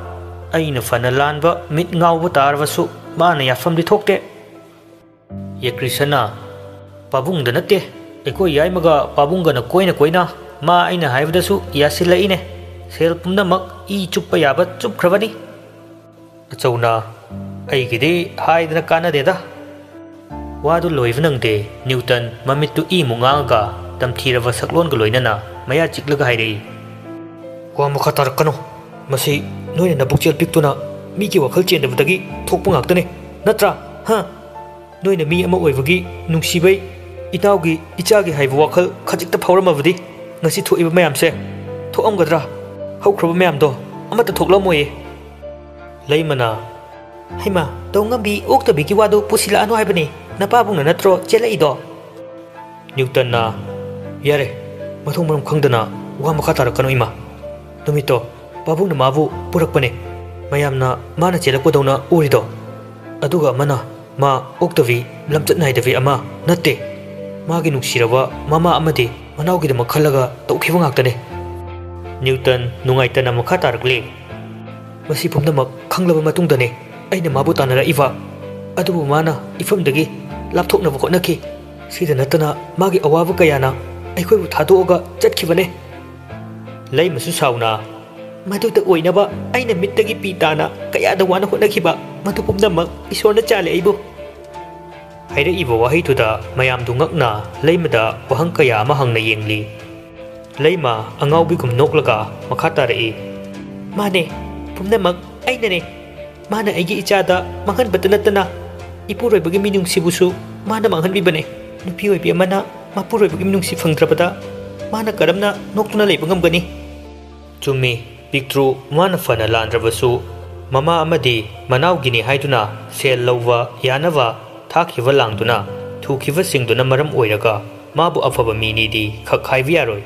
ꯑꯩꯅ ꯐꯅ ꯂꯥꯟꯕ ꯃꯤꯠ ꯉꯥꯎꯕ ꯇꯥꯔꯕꯁꯨ ꯃꯥꯅ ꯌꯥꯐꯝꯗꯤ ꯊꯣꯛꯇꯦ꯫" ꯌꯦꯀ꯭ꯔꯤꯁꯅ, "ꯄꯥꯕꯨꯡꯗ ꯅꯠꯇꯦ, ꯑꯩꯈꯣꯏ ꯌꯥꯏꯃꯒ ꯄꯥꯕꯨꯡꯒꯅ ꯀꯣꯏꯅ ꯀꯣꯏꯅ ꯃꯥ ꯑꯩꯅ ꯍꯥꯏꯕꯗꯁꯨ ꯌꯥꯁꯤꯜꯂꯛꯏꯅꯦ꯫ ꯁꯦꯜ ꯄꯨꯝꯅꯃꯛ ꯏ ꯆꯨꯞꯄ ꯌꯥꯕ ꯆꯨꯞꯈ꯭ꯔꯕꯅꯤ꯫" ꯑꯆꯧꯅ, "ꯑꯩꯒꯤꯗꯤ ꯍꯥꯏꯗꯅ ꯀꯥꯟꯅꯗꯦꯗ꯫" ꯋꯥꯗꯨ ꯂꯣꯏꯕ ꯅꯪꯗꯦ, ꯅ꯭ꯌꯨꯇꯟ ꯃꯃꯤꯠꯇꯨ ꯏꯃꯨꯛ ꯉꯥꯡꯉꯒ ꯇꯝꯊꯤꯔꯕ ꯁꯛꯂꯣꯟꯒ ꯂꯣꯏꯅꯅ ꯃꯌꯥ ꯆꯤꯛꯂꯒ ꯍꯥꯏꯔꯛꯏ, "ꯋꯥ ꯃꯈꯥ ꯇꯥꯔꯛꯀꯅꯨ꯫ ꯃꯁꯤ ꯅꯣꯏꯅ ꯅꯕꯨꯛꯆꯦꯜ ꯄꯤꯛꯇꯨꯅ ꯃꯤꯒꯤ ꯋꯥꯈꯜ ꯆꯦꯟꯗꯕꯗꯒꯤ ꯊꯣꯛꯄ ꯉꯥꯛꯇꯅꯤ, ꯅꯠꯇ꯭ꯔꯥ? ꯍꯥ? ꯅꯣꯏꯅ ꯃꯤ ꯑꯃ ꯑꯣꯏꯕꯒꯤ ꯅꯨꯡꯁꯤꯕꯩ ꯏꯇꯥꯎꯒꯤ, ꯏꯆꯥꯒꯤ ꯍꯥꯏꯕ ꯋꯥꯈꯜ ꯈꯖꯤꯛꯇ ꯐꯥꯎꯔꯝꯃꯕꯗꯤ ꯉꯁꯤ ꯊꯣꯛꯏꯕ ꯃꯌꯥꯝꯁꯦ ꯊꯣꯛꯑꯝꯒꯗ꯭ꯔꯥ? ꯍꯧꯈ꯭ꯔꯕ ꯃꯌꯥꯝꯗꯣ ꯑꯃꯠꯇ ꯊꯣꯛꯂꯝꯃꯣꯏꯌꯦ꯫" ꯂꯩꯃꯅ, "ꯍꯩꯃꯥ, ꯇꯧꯉꯝꯕꯤ ꯑꯣꯛꯇꯕꯤꯒꯤ ꯋꯥꯗꯨ ꯄꯨꯁꯤꯜꯂꯛꯑꯅꯨ ꯍꯥꯏꯕꯅꯤ, ꯅꯄꯥꯕꯨꯡꯅ ꯅꯠꯇ꯭ꯔꯣ ꯆꯦꯜꯂꯛꯏꯗꯣ?" ꯅ꯭ꯌꯨꯇꯟꯅ, "ꯌꯥꯔꯦ, ꯃꯊꯣꯡ ꯃꯔꯝ ꯈꯪꯗꯅ ꯋꯥ ꯃꯈꯥ ꯇꯥꯔꯛꯀꯅꯨ ꯏꯃꯥ꯫ ꯅꯨꯃꯤꯠꯇꯣ ꯄꯥꯕꯨꯡꯅ ꯃꯥꯕꯨ ꯄꯨꯔꯛꯄꯅꯦ꯫ ꯃꯌꯥꯝꯅ ꯃꯥꯅ ꯆꯦꯜꯂꯛꯄꯗꯧꯅ ꯎꯔꯤꯗꯣ꯫ ꯑꯗꯨꯒ ꯑꯃꯅ ꯃꯥ ꯑꯣꯛꯇꯕꯤ, ꯂꯝꯆꯠ ꯅꯥꯏꯗꯕꯤ ꯑꯃ ꯅꯠꯇꯦ꯫ ꯃꯥꯒꯤ ꯅꯨꯡꯁꯤꯔꯕ ꯃꯃꯥ ꯑꯃꯗꯤ ꯃꯅꯥꯎꯒꯤꯗꯃꯛ ꯈꯜꯂꯒ ꯇꯧꯈꯤꯕ ꯉꯥꯛꯇꯅꯦ꯫ ꯅ꯭ꯌꯨꯇꯟ ꯅꯨꯡꯉꯥꯏꯇꯅ ꯃꯈꯥ ꯇꯥꯔꯛꯂꯤ꯫ ꯃꯁꯤ ꯄꯨꯝꯅꯃꯛ ꯈꯪꯂꯕ ꯃꯇꯨꯡꯗꯅꯦ ꯑꯩꯅ ꯃꯥꯕꯨ ꯇꯥꯟꯅꯔꯛꯏꯕ꯫ ꯑꯗꯨꯕꯨ ꯃꯥꯅ ꯏꯐꯝꯗꯒꯤ ꯂꯥꯞꯊꯣꯛꯅꯕ ꯍꯣꯠꯅꯈꯤ꯫ ꯁꯤꯗ ꯅꯠꯇꯅ ꯃꯥꯒꯤ ꯑꯋꯥꯕ ꯀꯌꯥꯅ ꯑꯩꯈꯣꯏꯕꯨ ꯊꯥꯗꯣꯛꯑꯒ ꯆꯠꯈꯤꯕꯅꯦ꯫ ꯂꯩꯃꯁꯨ ꯁꯥꯎꯅ, "ꯃꯗꯨꯗ ꯑꯣꯏꯅꯕ ꯑꯩꯅ ꯃꯤꯠꯇꯒꯤ ꯄꯤ ꯇꯥꯅ ꯀꯌꯥꯗ ꯋꯥꯅ ꯍꯣꯠꯅꯈꯤꯕ, ꯃꯗꯨ ꯄꯨꯝꯅꯃꯛ ꯏꯁꯣꯔꯅ ꯆꯥꯜꯂꯦ ꯑꯩꯕꯨ"꯫ ꯍꯥꯏꯔꯛꯏꯕ ꯋꯥꯍꯩꯗꯨꯗ ꯃꯌꯥꯝꯗꯨ ꯉꯛꯅ ꯂꯩꯃꯗ ꯋꯥꯍꯪ ꯀꯌꯥ ꯑꯃ ꯍꯪꯅ ꯌꯦꯡꯂꯤ꯫ ꯂꯩꯃ ꯑꯉꯥꯎꯕꯤꯒꯨꯝ ꯅꯣꯛꯂꯒ ꯃꯈꯥ ꯇꯥꯔꯛꯏ꯫ "ꯃꯥꯅꯦ, ꯄꯨꯝꯅꯃꯛ ꯑꯩꯅꯅꯦ꯫ ꯃꯥꯅ ꯑꯩꯒꯤ ꯏꯆꯥꯗ ꯃꯥꯡꯍꯟꯕꯇ ꯅꯠꯇꯅ ꯏꯄꯨꯔꯣꯏꯕꯒꯤ ꯃꯤꯅꯨꯡꯁꯤꯕꯨꯁꯨ ꯃꯥꯅ ꯃꯥꯡꯍꯟꯕꯤꯕꯅꯦ꯫ ꯅꯨꯄꯤ ꯑꯣꯏꯕꯤ ꯑꯃꯅ ꯃꯄꯨꯔꯣꯏꯕꯒꯤ ꯃꯤꯅꯨꯡꯁꯤ ꯐꯪꯗ꯭ꯔꯕꯗ ꯃꯥꯅ ꯀꯔꯝꯅ ꯅꯣꯛꯇꯨꯅ ꯂꯩꯕ ꯉꯝꯒꯅꯤ?" ꯆꯨꯝꯃꯤ, ꯄꯤꯛꯇ꯭ꯔꯨ ꯃꯥꯅ ꯐꯅ ꯂꯥꯟꯗ꯭ꯔꯕꯁꯨ, ꯃꯃꯥ ꯑꯃꯗꯤ ꯃꯅꯥꯎꯒꯤꯅꯤ ꯍꯥꯏꯗꯨꯅ ꯁꯦꯜ ꯂꯧꯕ ꯌꯥꯅꯕ ꯊꯥꯈꯤꯕ ꯂꯥꯡꯗꯨꯅ ꯊꯨꯈꯤꯕꯁꯤꯡꯗꯨꯅ ꯃꯔꯝ ꯑꯣꯏꯔꯒ ꯃꯥꯕꯨ ꯑꯐꯕ ꯃꯤꯅꯤꯗꯤ ꯈꯛ ꯍꯥꯏꯕ ꯌꯥꯔꯣꯏ꯫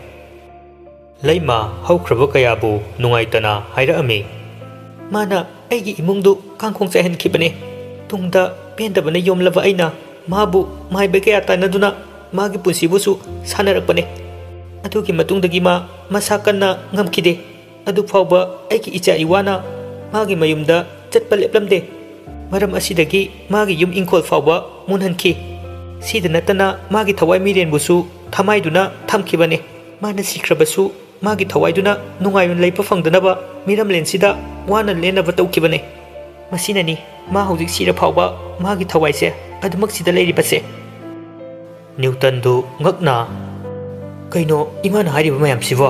ꯂꯩꯃ ꯍꯧꯈ꯭ꯔꯕ ꯀꯌꯥꯕꯨ ꯅꯨꯡꯉꯥꯏꯇꯅ ꯍꯥꯏꯔꯛꯑꯝꯃꯤ꯫ "ꯃꯥꯅ ꯑꯩꯒꯤ ꯏꯃꯨꯡꯗꯨ ꯀꯥꯡꯈꯣꯡ ꯆꯥꯏꯍꯟꯈꯤꯕꯅꯦ꯫ ꯇꯨꯡꯗ ꯄꯦꯟꯗꯕꯅ ꯌꯣꯝꯂꯕ ꯑꯩꯅ ꯃꯥꯕꯨ ꯃꯥꯏꯕ ꯀꯌꯥ ꯇꯥꯟꯅꯗꯨꯅ ꯃꯥꯒꯤ ꯄꯨꯟꯁꯤꯕꯨꯁꯨ ꯁꯥꯟꯅꯔꯛꯄꯅꯦ꯫ ꯑꯗꯨꯒꯤ ꯃꯇꯨꯡꯗꯒꯤ ꯃꯥ ꯃꯁꯥ ꯀꯟꯅ ꯉꯝꯈꯤꯗꯦ꯫ ꯑꯗꯨꯐꯥꯎꯕ ꯑꯩꯒꯤ ꯏꯆꯥ ꯏꯋꯥꯅ ꯃꯥꯒꯤ ꯃꯌꯨꯝꯗ ꯆꯠꯄ ꯂꯦꯞꯂꯝꯗꯦ꯫ ꯃꯔꯝ ꯑꯁꯤꯗꯒꯤ ꯃꯥꯒꯤ ꯌꯨꯝ ꯏꯪꯈꯣꯜ ꯐꯥꯎꯕ ꯃꯨꯟꯍꯟꯈꯤ꯫ ꯁꯤꯗ ꯅꯠꯇꯅ ꯃꯥꯒꯤ ꯊꯋꯥꯏ ꯃꯤꯔꯦꯟꯕꯨꯁꯨ ꯊꯃꯥꯏꯗꯨꯅ ꯊꯝꯈꯤꯕꯅꯦ꯫ ꯃꯥꯅ ꯁꯤꯈ꯭ꯔꯕꯁꯨ ꯃꯥꯒꯤ ꯊꯋꯥꯏꯗꯨꯅ ꯅꯨꯡꯉꯥꯏꯅ ꯂꯩꯕ ꯐꯪꯗꯅꯕ ꯃꯤꯔꯝꯂꯦꯟꯁꯤꯗ ꯋꯥꯅ ꯂꯦꯟꯅꯕ ꯇꯧꯈꯤꯕꯅꯦ꯫ ꯃꯁꯤꯅꯅꯤ ꯃꯥ ꯍꯧꯖꯤꯛ ꯁꯤꯔ ꯐꯥꯎꯕ ꯃꯥꯒꯤ ꯊꯋꯥꯏꯁꯦ ꯑꯗꯨꯃꯛ ꯁꯤꯗ ꯂꯩꯔꯤꯕꯁꯦ"꯫ ꯅ꯭ꯌꯨꯇꯟꯗꯨ ꯉꯛꯅ, "ꯀꯩꯅꯣ ꯏꯃꯥꯅ ꯍꯥꯏꯔꯤꯕ ꯃꯌꯥꯝꯁꯤꯕꯣ?"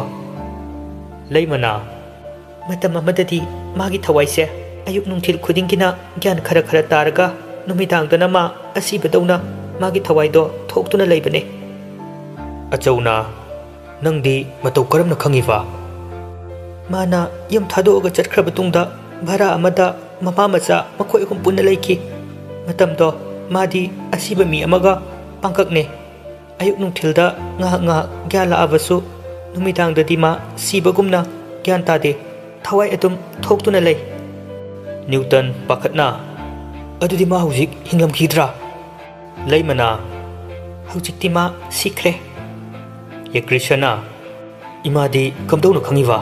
ꯂꯩꯃꯅ, "ꯃꯇꯝ ꯑꯃꯗꯗꯤ ꯃꯥꯒꯤ ꯊꯋꯥꯏꯁꯦ ꯑꯌꯨꯛ ꯅꯨꯡꯊꯤꯜ ꯈꯨꯗꯤꯡꯒꯤꯅ ꯒ꯭ꯌꯥꯟ ꯈꯔ ꯈꯔ ꯇꯥꯔꯒ ꯅꯨꯃꯤꯗꯥꯡꯗꯅ ꯃꯥ ꯑꯁꯤꯕꯗꯧꯅ ꯃꯥꯒꯤ ꯊꯋꯥꯏꯗꯣ ꯊꯣꯛꯇꯨꯅ ꯂꯩꯕꯅꯦ"꯫ ꯑꯆꯧꯅ, "ꯅꯪꯗꯤ ꯃꯇꯧ ꯀꯔꯝꯅ ꯈꯪꯉꯤꯕ?" "ꯃꯥꯅ ꯌꯨꯝ ꯊꯥꯗꯣꯛꯑꯒ ꯆꯠꯈ꯭ꯔꯕ ꯇꯨꯡꯗ ꯚꯔꯥ ꯑꯃꯗ ꯃꯃꯥ ꯃꯆꯥ ꯃꯈꯣꯏ ꯑꯍꯨꯝ ꯄꯨꯟꯅ ꯂꯩꯈꯤ꯫ ꯃꯇꯝꯗꯣ ꯃꯥꯗꯤ ꯑꯁꯤꯕ ꯃꯤ ꯑꯃꯒ ꯄꯥꯡꯀꯛꯅꯦ꯫ ꯑꯌꯨꯛ ꯅꯨꯡꯊꯤꯜꯗ ꯉꯥꯏꯍꯥꯛ ꯉꯥꯏꯍꯥꯛ ꯒ꯭ꯌꯥꯟ ꯂꯥꯛꯑꯕꯁꯨ ꯅꯨꯃꯤꯗꯥꯡꯗꯗꯤ ꯃꯥ ꯁꯤꯕꯒꯨꯝꯅ ꯒ꯭ꯌꯥꯟ ꯇꯥꯗꯦ꯫ ꯊꯋꯥꯏ ꯑꯗꯨꯝ ꯊꯣꯛꯇꯨꯅ ꯂꯩ꯫ ꯅ꯭ꯌꯨꯇꯟ ꯄꯥꯈꯠꯅ, "ꯑꯗꯨꯗꯤ ꯃꯥ ꯍꯧꯖꯤꯛ ꯍꯤꯡꯂꯝꯈꯤꯗ꯭ꯔꯥ?" ꯂꯩꯃꯅ, "ꯍꯧꯖꯤꯛꯇꯤ ꯃꯥ ꯁꯤꯈ꯭ꯔꯦ꯫" ꯌꯦꯀ꯭ꯔꯤꯁꯅ, "ꯏꯃꯥꯗꯤ ꯀꯝꯗꯧꯅ ꯈꯪꯉꯤꯕ?"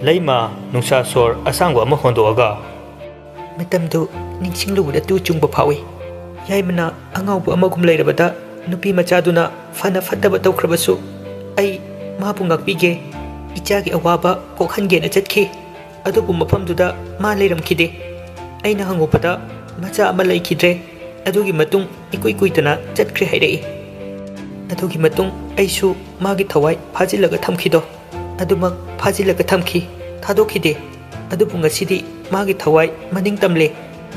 ꯂꯩꯃ ꯅꯨꯡꯁꯥ ꯁꯣꯔ ꯑꯁꯥꯡꯕ ꯑꯃ ꯍꯣꯟꯗꯣꯛꯑꯒ, "ꯃꯇꯝꯗꯨ ꯅꯤꯡꯁꯤꯡꯂꯨꯕꯗ ꯇꯨ ꯆꯨꯡꯕ ꯐꯥꯎꯏ꯫ ꯌꯥꯏꯃꯅ ꯑꯉꯥꯎꯕ ꯑꯃꯒꯨꯝ ꯂꯩꯔꯕꯗ ꯅꯨꯄꯤ ꯃꯆꯥꯗꯨꯅ ꯐꯅ ꯐꯠꯇꯕ ꯇꯧꯈ꯭ꯔꯕꯁꯨ ꯑꯩ ꯃꯥꯕꯨ ꯉꯥꯛꯄꯤꯒꯦ, ꯏꯆꯥꯒꯤ ꯑꯋꯥꯕ ꯀꯣꯛꯍꯟꯒꯦꯅ ꯆꯠꯈꯤ꯫ ꯑꯗꯨꯕꯨ ꯃꯐꯝꯗꯨꯗ ꯃꯥ ꯂꯩꯔꯝꯈꯤꯗꯦ꯫ ꯑꯩꯅ ꯍꯪꯉꯨꯕꯗ ꯃꯆꯥ ꯑꯃ ꯂꯩꯈꯤꯗ꯭ꯔꯦ꯫ ꯑꯗꯨꯒꯤ ꯃꯇꯨꯡ ꯏꯀꯨꯏ ꯀꯨꯏꯗꯅ ꯆꯠꯈ꯭ꯔꯦ ꯍꯥꯏꯔꯛꯏ꯫ ꯑꯗꯨꯒꯤ ꯃꯇꯨꯡ ꯑꯩꯁꯨ ꯃꯥꯒꯤ ꯊꯋꯥꯏ ꯐꯥꯖꯤꯜꯂꯒ ꯊꯝꯈꯤꯗꯣ ꯑꯗꯨꯃꯛ ꯐꯥꯖꯤꯜꯂꯒ ꯊꯝꯈꯤ, ꯊꯥꯗꯣꯛꯈꯤꯗꯦ꯫ ꯑꯗꯨꯕꯨ ꯉꯁꯤꯗꯤ ꯃꯥꯒꯤ ꯊꯋꯥꯏ ꯃꯅꯤꯡ ꯇꯝꯂꯦ꯫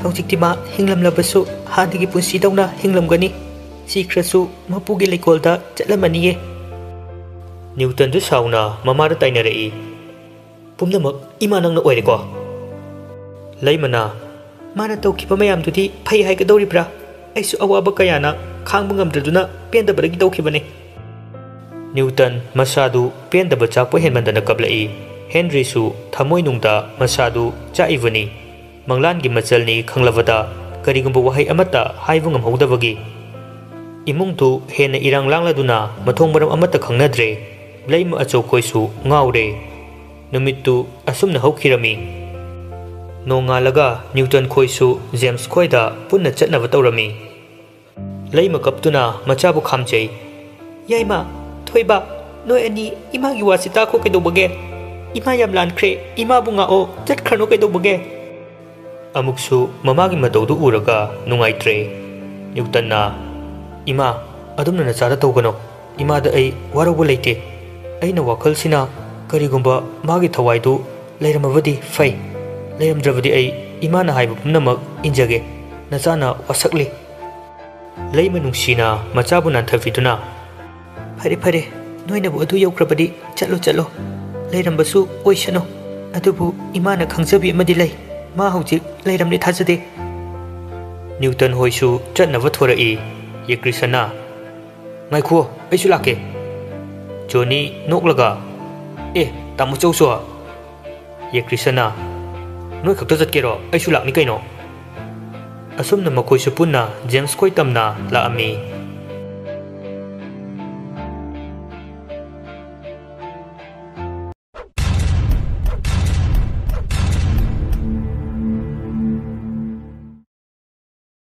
ꯍꯧꯖꯤꯛꯇꯤ ꯃꯥ ꯍꯤꯡꯂꯝꯂꯕꯁꯨ ꯍꯥꯟꯅꯒꯤ ꯄꯨꯟꯁꯤꯗꯧꯅ ꯍꯤꯡꯂꯝꯒꯅꯤ꯫ ꯁꯤꯈ꯭ꯔꯁꯨ ꯃꯄꯨꯒꯤ ꯂꯩꯀꯣꯜꯗ ꯆꯠꯂꯝꯃꯅꯤꯌꯦ꯫" ꯅ꯭ꯌꯨꯇꯟꯗꯨ ꯁꯥꯎꯅ ꯃꯃꯥꯗ ꯇꯥꯏꯅꯔꯛꯏ꯫ "ꯄꯨꯝꯅꯃꯛ ꯏꯃꯥ ꯅꯪꯅ ꯑꯣꯏꯔꯦꯀꯣ?" ꯂꯩꯃꯅ, "ꯃꯥꯅ ꯇꯧꯈꯤꯕ ꯃꯌꯥꯝꯗꯨꯗꯤ ꯐꯩ ꯍꯥꯏꯒꯗꯧꯔꯤꯕ꯭ꯔꯥ? ꯑꯩꯁꯨ ꯑꯋꯥꯕ ꯀꯌꯥꯅ ꯈꯥꯡꯕ ꯉꯝꯗ꯭ꯔꯗꯨꯅ ꯄꯦꯟꯗꯕꯗꯒꯤ ꯇꯧꯈꯤꯕꯅꯦ꯫" ꯅ꯭ꯌꯨꯇꯟ ꯃꯁꯥꯗꯨ ꯄꯦꯟꯗꯕ ꯆꯥꯛꯄ ꯍꯦꯟꯃꯟꯗꯅ ꯀꯞꯂꯛꯏ꯫ ꯍꯦꯟꯔꯤꯁꯨ ꯊꯃꯣꯏꯅꯨꯡꯗ ꯃꯁꯥꯗꯨ ꯆꯥꯛꯏꯕꯅꯤ꯫ ꯃꯪꯂꯥꯟꯒꯤ ꯃꯆꯜꯅꯤ ꯈꯪꯂꯕꯗ ꯀꯔꯤꯒꯨꯝꯕ ꯋꯥꯍꯩ ꯑꯃꯠꯇ ꯍꯥꯏꯕ ꯉꯝꯍꯧꯗꯕꯒꯤ ꯏꯃꯨꯡꯗꯨ ꯍꯦꯟꯅ ꯏꯔꯥꯡ ꯂꯥꯡꯂꯗꯨꯅ ꯃꯊꯣꯡ ꯃꯔꯝ ꯑꯃꯠꯇ ꯈꯪꯅꯗ꯭ꯔꯦ꯫ ꯂꯩꯃ ꯑꯆꯧꯈꯣꯏꯁꯨ ꯉꯥꯎꯔꯦ꯫ ꯅꯨꯃꯤꯠꯇꯨ ꯑꯁꯨꯝꯅ ꯍꯧꯈꯤꯔꯝꯃꯤ꯫ ꯅꯣꯡꯉꯥꯜꯂꯒ ꯅ꯭ꯌꯨꯇꯟ ꯈꯣꯏꯁꯨ ꯖꯦꯝꯁ ꯈꯣꯏꯗ ꯄꯨꯟꯅ ꯆꯠꯅꯕ ꯇꯧꯔꯝꯃꯤ꯫ ꯂꯩꯃ ꯀꯞꯇꯨꯅ ꯃꯆꯥꯕꯨ ꯈꯥꯝꯖꯩ꯫ "ꯌꯥꯏꯃ, ꯊꯣꯏꯕ, ꯅꯣꯏ ꯑꯅꯤ ꯏꯃꯥꯒꯤ ꯋꯥꯁꯤ ꯇꯥꯈꯣ ꯀꯩꯗꯧꯕꯒꯦ? ꯏꯃꯥ ꯌꯥꯝ ꯂꯥꯟꯈ꯭ꯔꯦ, ꯏꯃꯥꯕꯨ ꯉꯥꯛꯑꯣ, ꯆꯠꯈ꯭ꯔꯅꯨ ꯀꯩꯗꯧꯕꯒꯦ?" ꯑꯃꯨꯛꯁꯨ ꯃꯃꯥꯒꯤ ꯃꯇꯧꯗꯨ ꯎꯔꯒ ꯅꯨꯡꯉꯥꯏꯇ꯭ꯔꯦ꯫ ꯅ꯭ꯌꯨꯇꯟꯅ, "ꯏꯃꯥ, ꯑꯗꯨꯝꯅ ꯅꯆꯥꯗ ꯇꯧꯒꯅꯨ꯫ ꯏꯃꯥꯗ ꯑꯩ ꯋꯥꯔꯧꯕ ꯂꯩꯇꯦ꯫ ꯑꯩꯅ ꯋꯥꯈꯜꯁꯤꯅ ꯀꯔꯤꯒꯨꯝꯕ ꯃꯥꯒꯤ ꯊꯋꯥꯏꯗꯨ ꯂꯩꯔꯝꯃꯕꯗꯤ ꯐꯩ꯫ ꯂꯩꯔꯝꯗ꯭ꯔꯕꯗꯤ ꯑꯩ ꯏꯃꯥꯅ ꯍꯥꯏꯕ ꯄꯨꯝꯅꯃꯛ ꯏꯟꯖꯒꯦ꯫" ꯅꯆꯥꯅ ꯋꯥꯁꯛꯂꯤ꯫ ꯂꯩꯃ ꯅꯨꯡꯁꯤꯅ ꯃꯆꯥꯕꯨ ꯅꯥꯟꯊꯕꯤꯗꯨꯅ, "ꯐꯔꯦ, ꯐꯔꯦ, ꯅꯣꯏꯅꯕꯨ ꯑꯗꯨ ꯌꯧꯈ꯭ꯔꯕꯗꯤ ꯆꯠꯂꯣ, ꯆꯠꯂꯣ꯫ ꯂꯩꯔꯝꯕꯁꯨ ꯑꯣꯏꯁꯅꯨ꯫ ꯑꯗꯨꯕꯨ ꯏꯃꯥꯅ ꯈꯪꯖꯕꯤ ꯑꯃꯗꯤ ꯂꯩ꯫ ꯃꯥ ꯍꯧꯖꯤꯛ ꯂꯩꯔꯝꯂꯦ ꯊꯥꯖꯗꯦ꯫" ꯅ꯭ꯌꯨꯇꯟ ꯍꯣꯏꯁꯨ ꯆꯠꯅꯕ ꯊꯣꯔꯛꯏ꯫ ꯌꯦꯀ꯭ꯔꯤꯁꯅ, "ꯉꯥꯏꯈꯣ, ꯑꯩꯁꯨ ꯂꯥꯛꯀꯦ꯫" ꯖꯣꯅꯤ ꯅꯣꯛꯂꯒ, "ꯑꯦ, ꯇꯥꯃꯣ ꯆꯧꯁꯨ?" ꯌꯦ ꯀ꯭ꯔꯤꯁꯅ, "ꯅꯣꯏ ꯈꯛꯇ ꯆꯠꯀꯦꯔꯣ? ꯑꯩꯁꯨ ꯂꯥꯛꯅꯤ ꯀꯩꯅꯣ?" ꯑꯁꯨꯝꯅ ꯃꯈꯣꯏꯁꯨ ꯄꯨꯟꯅ ꯖꯦꯝꯁ ꯈꯣꯏ ꯇꯝꯅ ꯂꯥꯛꯑꯝꯃꯤ꯫